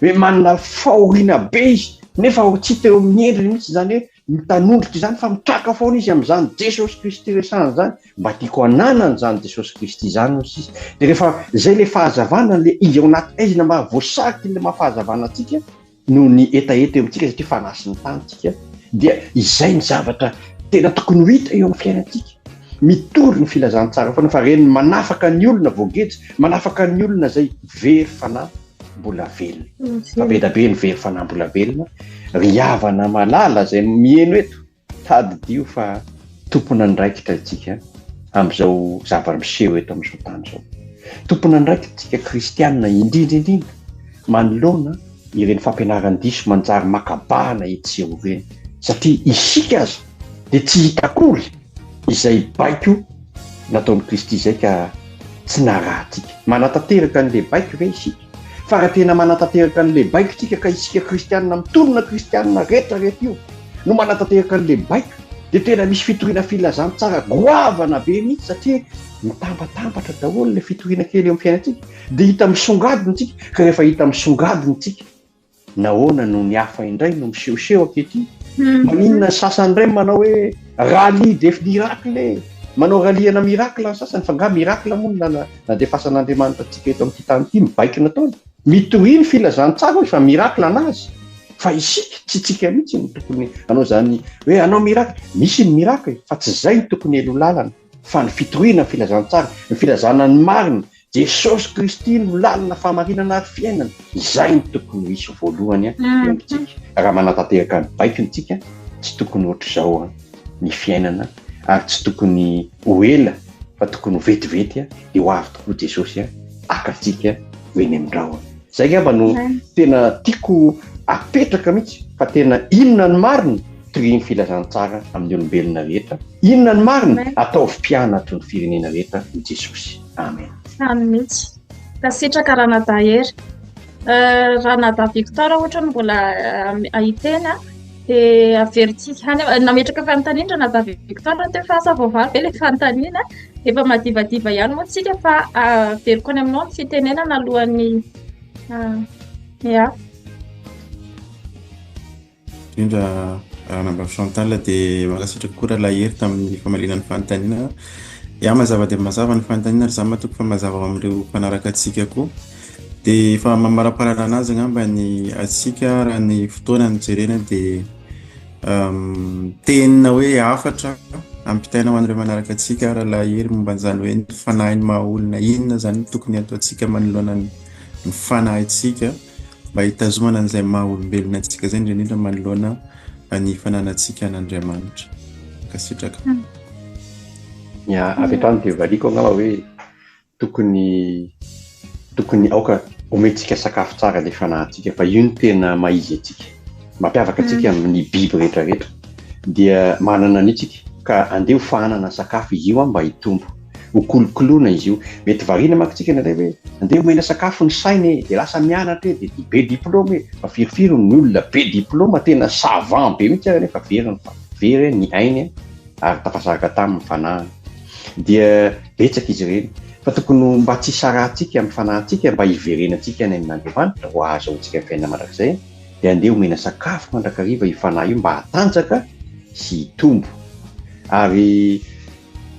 [SPEAKER 2] Hoe manana fahoriana be izy nefa tsy hita eo amin'ny endriny mihitsy izany hoe mitanondrika izany fa mitraka foana izy amin'izany Jesosy Kristy resahana izany, mba tiako hananana izany Jesosy Kristy izany hoy izy. Dia rehefa izay ilay fahazavana, ilay izy ao anaty aizina mba voasariky ilay maha fahazavana antsika noho ny hetaheta eo amintsika satria fanahy sy ny tany tsika, dia izay ny zavatra tena tokony ho hita eo amin'ny fiainantsika. Mitory ny filazantsara foana fa reny manafaka ny olona voageja, manafaka ny olona izay very fanahy mbola velona. Fa be da be ny very fanahy mbola velona. Ry havana malala izay miheno eto, tadidio fa tompon'andraikitra isika amin'izao zava-miseho eto amin'izao tany izao. Tompon'andraikitra isika kristianina indrindra indrindra manoloana ireny fampianaran-diso manjary maka bahana etsy sy eroa ireny satria isika aza dia tsy hita akory izay baiko nataon'i Kristy izay ka tsy narahantsika. Manatanteraka an'ilay baiko ve isika? Fa raha tena manatanteraka an'ilay baiko isika ka isika kristianina mitonona kristianina rehetra rehetra io no manatanteraka an'ilay baiko dia tena misy fitoriana filazantsara goavana be mihitsy satria mitambatambatra daholo ilay fitoriana kely eo amin'ny fiainantsika dia hita misongadina isika ka rehefa hita misongadina isika Nahoana no ny hafa indray no misehoseho ankehitriny? Maninona ny sasany indray manao hoe rallye des miracles e? Manao rallye ana miracle ny sasany, fa angaha miracle moa no nandefasan'Andriamanitra antsika eto amin'ity tany ity, ny baiko nataony? Mitoria ny filazantsara hoy fa miracle an'azy, fa isika, tsy tsika mihitsy no tokony hanao izany hoe hanao miracle. Misy ny miracle fa tsy izay no tokony heloha lalana, fa ny fitoriana ny filazantsara, ny filazana ny marina, Jesosy Kristy no lalana, fahamarinana ary fiainana. Izay no tokony ho hisy voalohany eo amintsika. Raha manatanteraka ny baikony tsika, tsy tokony hoatr'izao ny fiainana ary tsy tokony ho ela fa tokony ho vetivety dia ho avy tokoa Jesosy haka antsika ho eny amin'ny rahona. Izay angamba no tena tiako apetraka mihitsy fa tena inona ny marina? Torio ny filazantsara amin'ny olombelona rehetra. Inona ny marina? Ataovy mpianatro ny firenena rehetra i Jesosy. Amen.
[SPEAKER 1] Zany mihitsy. Mankasitraka Ranadahy Hery. Ranadahy Victor ohatra no mbola hiteny dia averintsika ihany. Nametraka fanontaniana Ranadahy Victor teo fa asa voavaly ve ilay fanontaniana? Efa madivadiva ihany moa tsika fa averiko any aminao ny fitenenana alohan'ny ya.
[SPEAKER 4] Indrindra Ranabavy Chantal dia mankasitraka koa Rahalahy Hery tamin'ny famaliana ny fanontaniana. Ya, mazava dia mazava ny fanontaniana ary izaho matoky fa mazava ho amin'ireo mpanaraka antsika koa. Dia efa mamaraparana azy angamba ny antsika raha ny fotoana no jerena dia teny hoe hafatra ampitaina ho an'ireo manaraka antsika Rahalahy Hery momba an'izany hoe ny fanahin'ny maha olona inona izany no tokony hataontsika manoloana ny fanahintsika. mba hitazomana an'izay maha olombelona antsika izay indrindra indrindra manoloana ny fananantsika an'Andriamanitra. Mankasitraka.
[SPEAKER 2] Ya, avy hatrany dia valiako angamba hoe tokony tokony aoka omentsika sakafo tsara ilay fanahintsika fa io no tena maha izy antsika. Mampiavaka antsika amin'ny biby rehetra rehetra. Dia manana an'io tsika ka andeha ho fahanana sakafo izy io mba hitombo. Ho kolokoloina izy io. Mety variana manko tsika indraindray hoe andeha omena sakafo ny saina e, dia lasa mianatra e, dia be diplôme e. Fa firifiry ny olona be diplôme tena savant be mihitsy ary nefa very ny very ny ainy ary tafasaraka taminy ny fanahiny. Dia betsaka izy ireny. Fa tokony mba tsy hisarahantsika amin'ny fanahintsika mba hiverenantsika any amin'Andriamanitra ho ahazoantsika ny fiainana mandrakizay dia andeha omena sakafo mandrakariva io fanahy io mba hatanjaka sy hitombo. Ary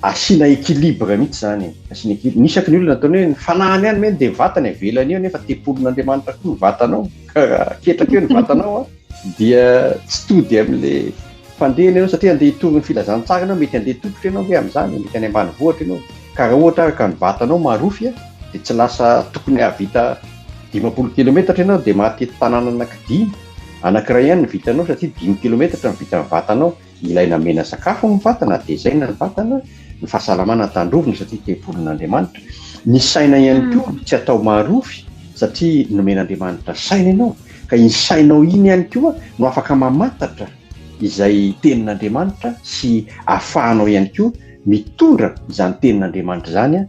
[SPEAKER 2] Asiana équilibre mihitsy izany e, asiana équilibre. Ny isaky ny olona ataony hoe ny fanahiny ihany meny dia ny vatany avelany eo nefa tempolin'Andriamanitra koa ny vatanao. Ka raha ketraka eo ny vatanao an, dia tsy tody amin'ilay fandehana ianao satria andeha hitory ny filazantsara ianao, mety andeha tongotra ianao ve amin'izany, mety any ambanivohitra ianao. Ka raha ohatra ary ka ny vatanao marofy an, dia tsy lasa tokony hahavita 50 kilometatra ianao dia mahatety tanàna anankidimy, anankiray ihany no vitanao satria dimy kilometatra no vitan'ny vatanao. Ilaina omena sakafo ny vatana, tezaina ny vatana, ny fahasalamana tandrovina satria tempolin'Andriamanitra. Ny saina ihany koa tsy atao marofy satria nomen'Andriamanitra saina ianao, ka iny sainao iny ihany koa no afaka mamantatra izay tenin'Andriamanitra sy ahafahanao ihany koa mitondra izany tenin'Andriamanitra izany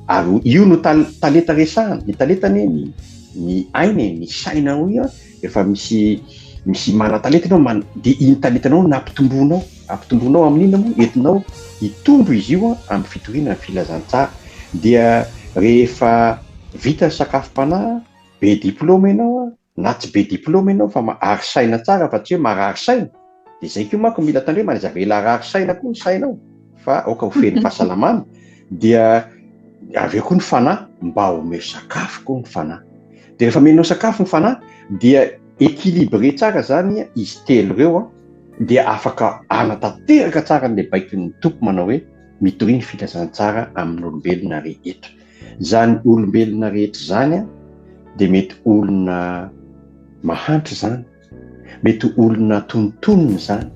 [SPEAKER 2] ary io no talenta resahana, ny talenta anie ny ny aina e, ny sainao io Rehefa misy misy manan-talenta ianao man- dia iny talentanao no ampitomboinao, ampitomboinao amin'inona moa? Entinao hitombo izy io amin'ny fitoriana ny filazantsara. Dia rehefa vita ny sakafom-panahy, be diplaoma ianao na tsy be diplaoma ianao fa ary saina tsara fa tsy hoe marary saina. Dia izay koa manko mila tandremana, aza avela harary saina koa ny sainao fa aoka ho feno fahasalamana. Dia avy eo koa ny fanahy, mba omeo sakafo koa ny fanahy. Dia rehefa omenao sakafo ny fanahy dia équilibré tsara izany izy telo ireo an, dia afaka hanatanteraka tsara an'ilay baikon'ny Tompo manao hoe mitoria ny filazantsara amin'olombelona rehetra. Izany olombelona rehetra izany an, dia mety olona mahantra izany, mety olona antonontonony izany,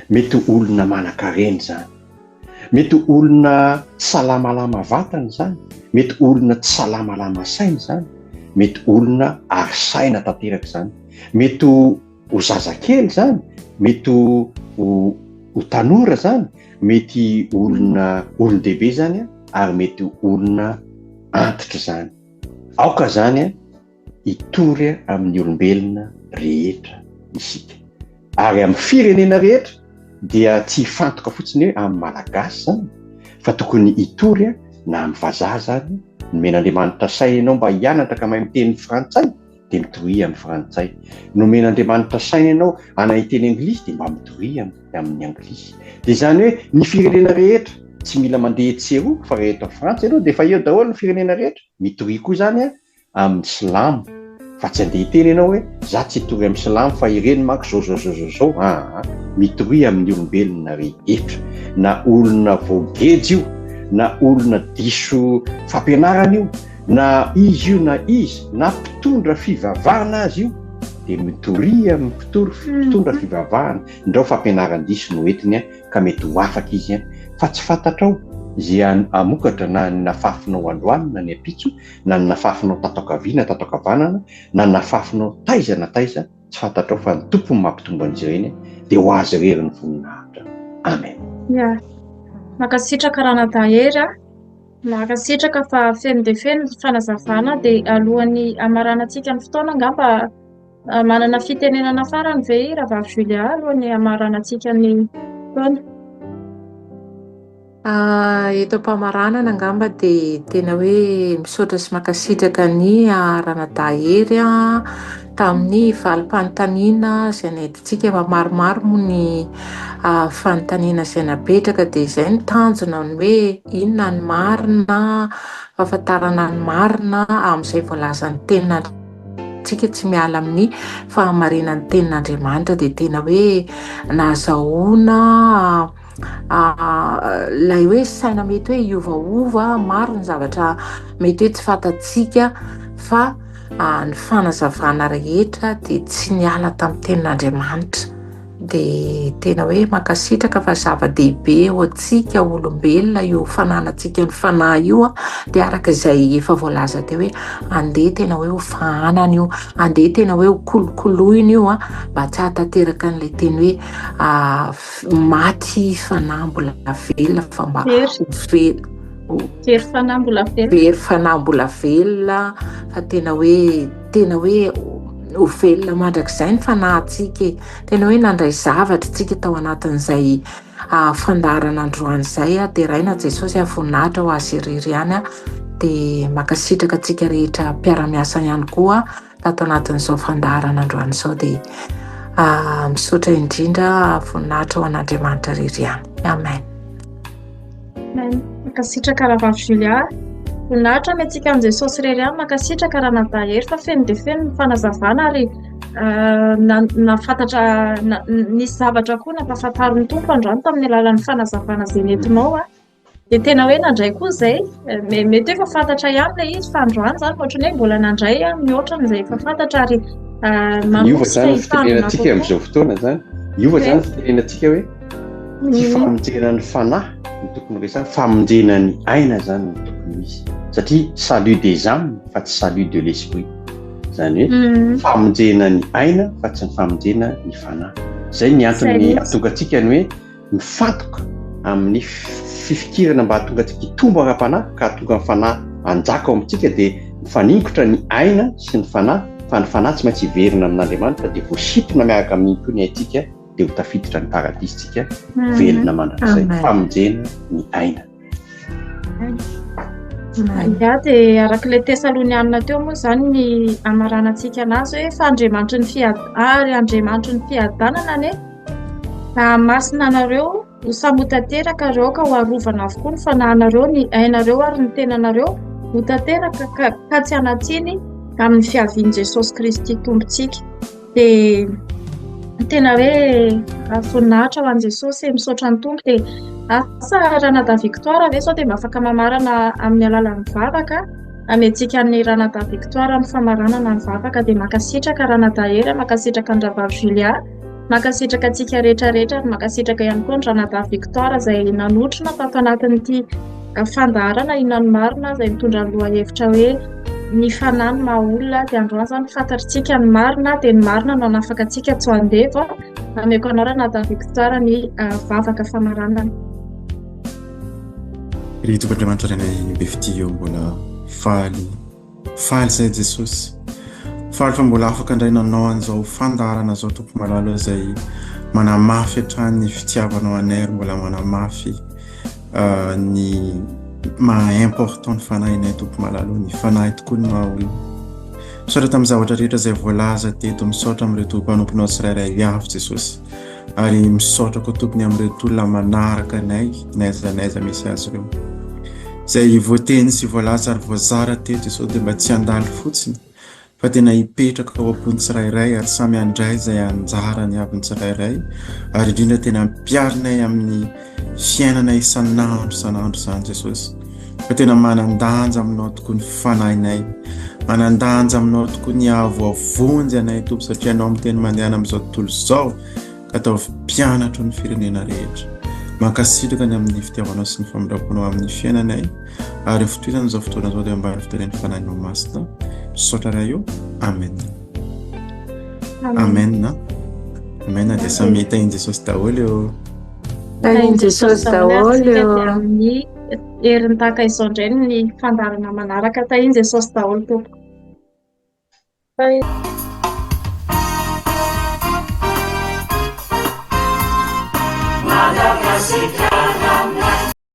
[SPEAKER 2] mety olona manankarena izany, mety olona tsy salamalama vatana izany, mety olona tsy salamalama saina izany, mety olona ary saina tanteraka izany, mety ho zazakely izany, mety ho ho tanora izany, mety olona olon-dehibe izany ary mety olona antitra izany. Aoka izany hitory amin'ny olombelona rehetra isika. Ary amin'ny firenena rehetra dia tsy hifantoka fotsiny hoe amin'ny Malagasy izany fa tokony hitory na amin'ny vazaha izany, nomen'Andriamanitra saina ianao mba hianatra ka mahay miteny frantsay dia mitoria amin'ny frantsay. Nomen'Andriamanitra saina ianao hanay hiteny anglisy dia mba mitoria amin'ny anglisy. Dia izany hoe ny firenena rehetra tsy mila mandeha etsy sy eroa fa rehefa eto Frantsa ianao dia efa eo daholo ny firenena rehetra. Mitoria koa izany amin'ny silamo fa tsy andeha hiteny ianao hoe za tsy hitory amin'ny silamo fa ireny manko zao zao zao zao zao aa mitoria amin'ny olombelona rehetra na olona voageja io na olona diso fampianarana io na izy io na izy na mpitondra fivavahana azy io dia mitoria amin'ny mpitory mpitondra fivavahana ndrao fampianaran-diso no entiny ka mety ho afaka izy fa tsy fantatrao izay hamokatra na ny nafafinao androany na ny ampitso na ny nafafinao tato ankavia na tato ankavanana na ny nafafinao taiza na taiza tsy fantatrao fa ny Tompo no mampitombo an'izy ireny dia ho azy irery ny voninahitra. Amen.
[SPEAKER 1] Ya. Mankasitraka Ranadahy Hery a. Mankasitraka fa feno dia feno ny fanazavana dia alohan'ny hamaranantsika ny fotoana angamba manana fitenenana farany ve i Rahavavy Julia alohan'ny hamaranantsika ny fotoana?
[SPEAKER 3] Eto am-pamaranana angamba dia tena hoe misaotra sy mankasitraka ny Ranadahy Hery tamin'ny valim-panontaniana izay nentintsika fa maromaro moa ny fanontaniana izay napetraka dia izay no tanjona ny hoe inona ny marina, fahafantarana ny marina amin'izay voalazan'ny tenin'Andriamanitra tsy miala amin'ny fahamarinan'ny tenin'Andriamanitra dia tena hoe nahazahoana Ilay hoe saina mety hoe hiovaova, maro ny zavatra mety hoe tsy fantatsika fa ny fanazavana rehetra dia tsy niala tamin'ny tenin'Andriamanitra. Dia tena hoe mankasitraka fa zava-dehibe ho antsika olombelona io fananantsika ny fanahy io dia araka izay efa voalaza teo hoe andeha tena hoe ho fahanana io, andeha tena hoe ho kolokoloina io mba tsy hahatanteraka an'ilay teny hoe Maty fanahy mbola velona fa mba ho velona.
[SPEAKER 1] Very fanahy mbola velona.
[SPEAKER 3] Very fanahy mbola velona fa tena hoe tena hoe ho velona mandrakizay ny fanahintsika e. Tena hoe nandray zavatra isika tao anatin'izay fandaharana androany izay. Deraina Jesosy, voninahitra ho Azy irery ihany. Dia mankasitraka antsika rehetra mpiara-miasa ihany koa. tato anatin'izao fandaharana androany izao dia misaotra indrindra voninahitra ho an'Andriamanitra irery ihany. Amen.
[SPEAKER 1] Amen. Mankasitraka Rahavavy Julia. Voninahitra amiantsika an'i Jesosy irery ihany. Mankasitraka Ranadahy Hery fa feno dia feno ny fanazavana ary nahafantatra nisy zavatra koa nampahafantarin'ny Tompo androany tamin'ny alalan'ny fanazavana izay nentinao. Dia tena hoe nandray koa izay. Mety hoe efa fantatra ihany ilay izy fa androany izany ohatran'ny hoe mbola nandray aho mihoatra an'izay efa fantatra ary
[SPEAKER 2] Niova izany ny fitenenantsika amin'izao fotoana izany. Niova izany ny fitenenantsika hoe tsy famonjena ny fanahy no tokony resahina, famonjena ny aina izany no tokony hisy. Satria salut des âmes fa tsy salut de l'esprit. Izany hoe famonjena ny aina fa tsy ny famonjena ny fanahy. Izay ny antony hahatonga antsika ny hoe mifantoka amin'ny fifikirana mba hahatonga antsika hitombo ara-panahy ka hahatonga ny fanahy hanjaka ao amintsika dia mifaningotra ny aina sy ny fanahy fa ny fanahy tsy maintsy hiverina amin'Andriamanitra dia voasintona miaraka amin'iny koa ny aintsika dia ho tafiditra ny paradisa-tsika velona mandrakizay famonjena ny aina.
[SPEAKER 1] Ya dia araka ilay Tesalonianina teo moa izany ny hamaranantsika anazy hoe fa Andriamanitry ny fiad- ary Andriamanitry ny fiadanana anie. Hahamasina anareo ho samy ho tanteraka ary aoka ho arovana avokoa ny fanahinareo, ny ainareo ary ny tenanareo ho tanteraka ka ka tsy hanan-tsiny amin'ny fiavian'i Jesosy Kristy Tompontsika. Dia tena hoe voninahitra ho an'i Jesosy e, misaotra ny Tompo. Dia asa Ranadahy Victoire ve sao dia mba afaka mamarana amin'ny alalan'ny vavaka? Amentsika an'i Ranadahy Victoire ny famaranana ny vavaka. Dia mankasitraka Ranadahy Hery, mankasitraka an-dRahavavy Julia. Mankasitraka antsika rehetra rehetra ary mankasitraka ihany koa ny Ranadahy Victoire izay nanotrona tato anatin'ity fandaharana Inona no marina izay mitondra ny lohahevitra hoe ny fanahy no maha olona dia androany izany fantatritsika ny marina dia ny marina no hanafaka antsika tsy ho andevo. Ameko anao Ranadahy Victoire ny vavaka famaranana.
[SPEAKER 4] Ry Tompo Andriamanitra Rainay be fitia eo mbola faly Faly izay Jesosy. Faly fa mbola afaka indray nanao an'izao fandaharana izao Tompo malala izay manamafy hatrany ny fitiavanao anay ary mbola manamafy ny maha important ny fanahinay Tompo malala ny fanahy tokoa ny maha olona. Misaotra tamin'ny zavatra rehetra izay voalaza teto, misaotra amin'ireto mpanomponao tsirairay avy Jesosy. Ary misaotra koa tompony amin'ireto olona manaraka anay n'aiza n'aiza misy azy ireo. Izay voateny sy voalaza ary voazara teto izao dia mba tsy handalo fotsiny fa tena hipetraka ao am-pon'ny tsirairay ary samy handray izay anjarany avy ny tsirairay ary indrindra tena ampiharinay amin'ny fiainana isan'andro isan'andro izany Jesosy fa tena manan-danja aminao tokoa ny fanahinay manan-danja aminao tokoa ny hahavoavonjy anay Tompo satria ianao miteny mandehana amin'izao tontolo izao ka ataovy mpianatro ny firenena rehetra mankasitraka ny amin'ny fitiavanao sy ny famindram-ponao amin'ny fiainanay ary ny fitohizana izao fotoana izao dia ambany fitarihan'ny fanahinao masina misaotra Ray o amen amen amen dia samy tahin'i Jesosy daholo eo
[SPEAKER 3] Tahin'i Jesosy daholo
[SPEAKER 1] eo. Amin'ny heriny tahaka izao indray ny fandaharana manaraka. Tahin'i Jesosy daholo tompoko.
[SPEAKER 5] Madagasikara.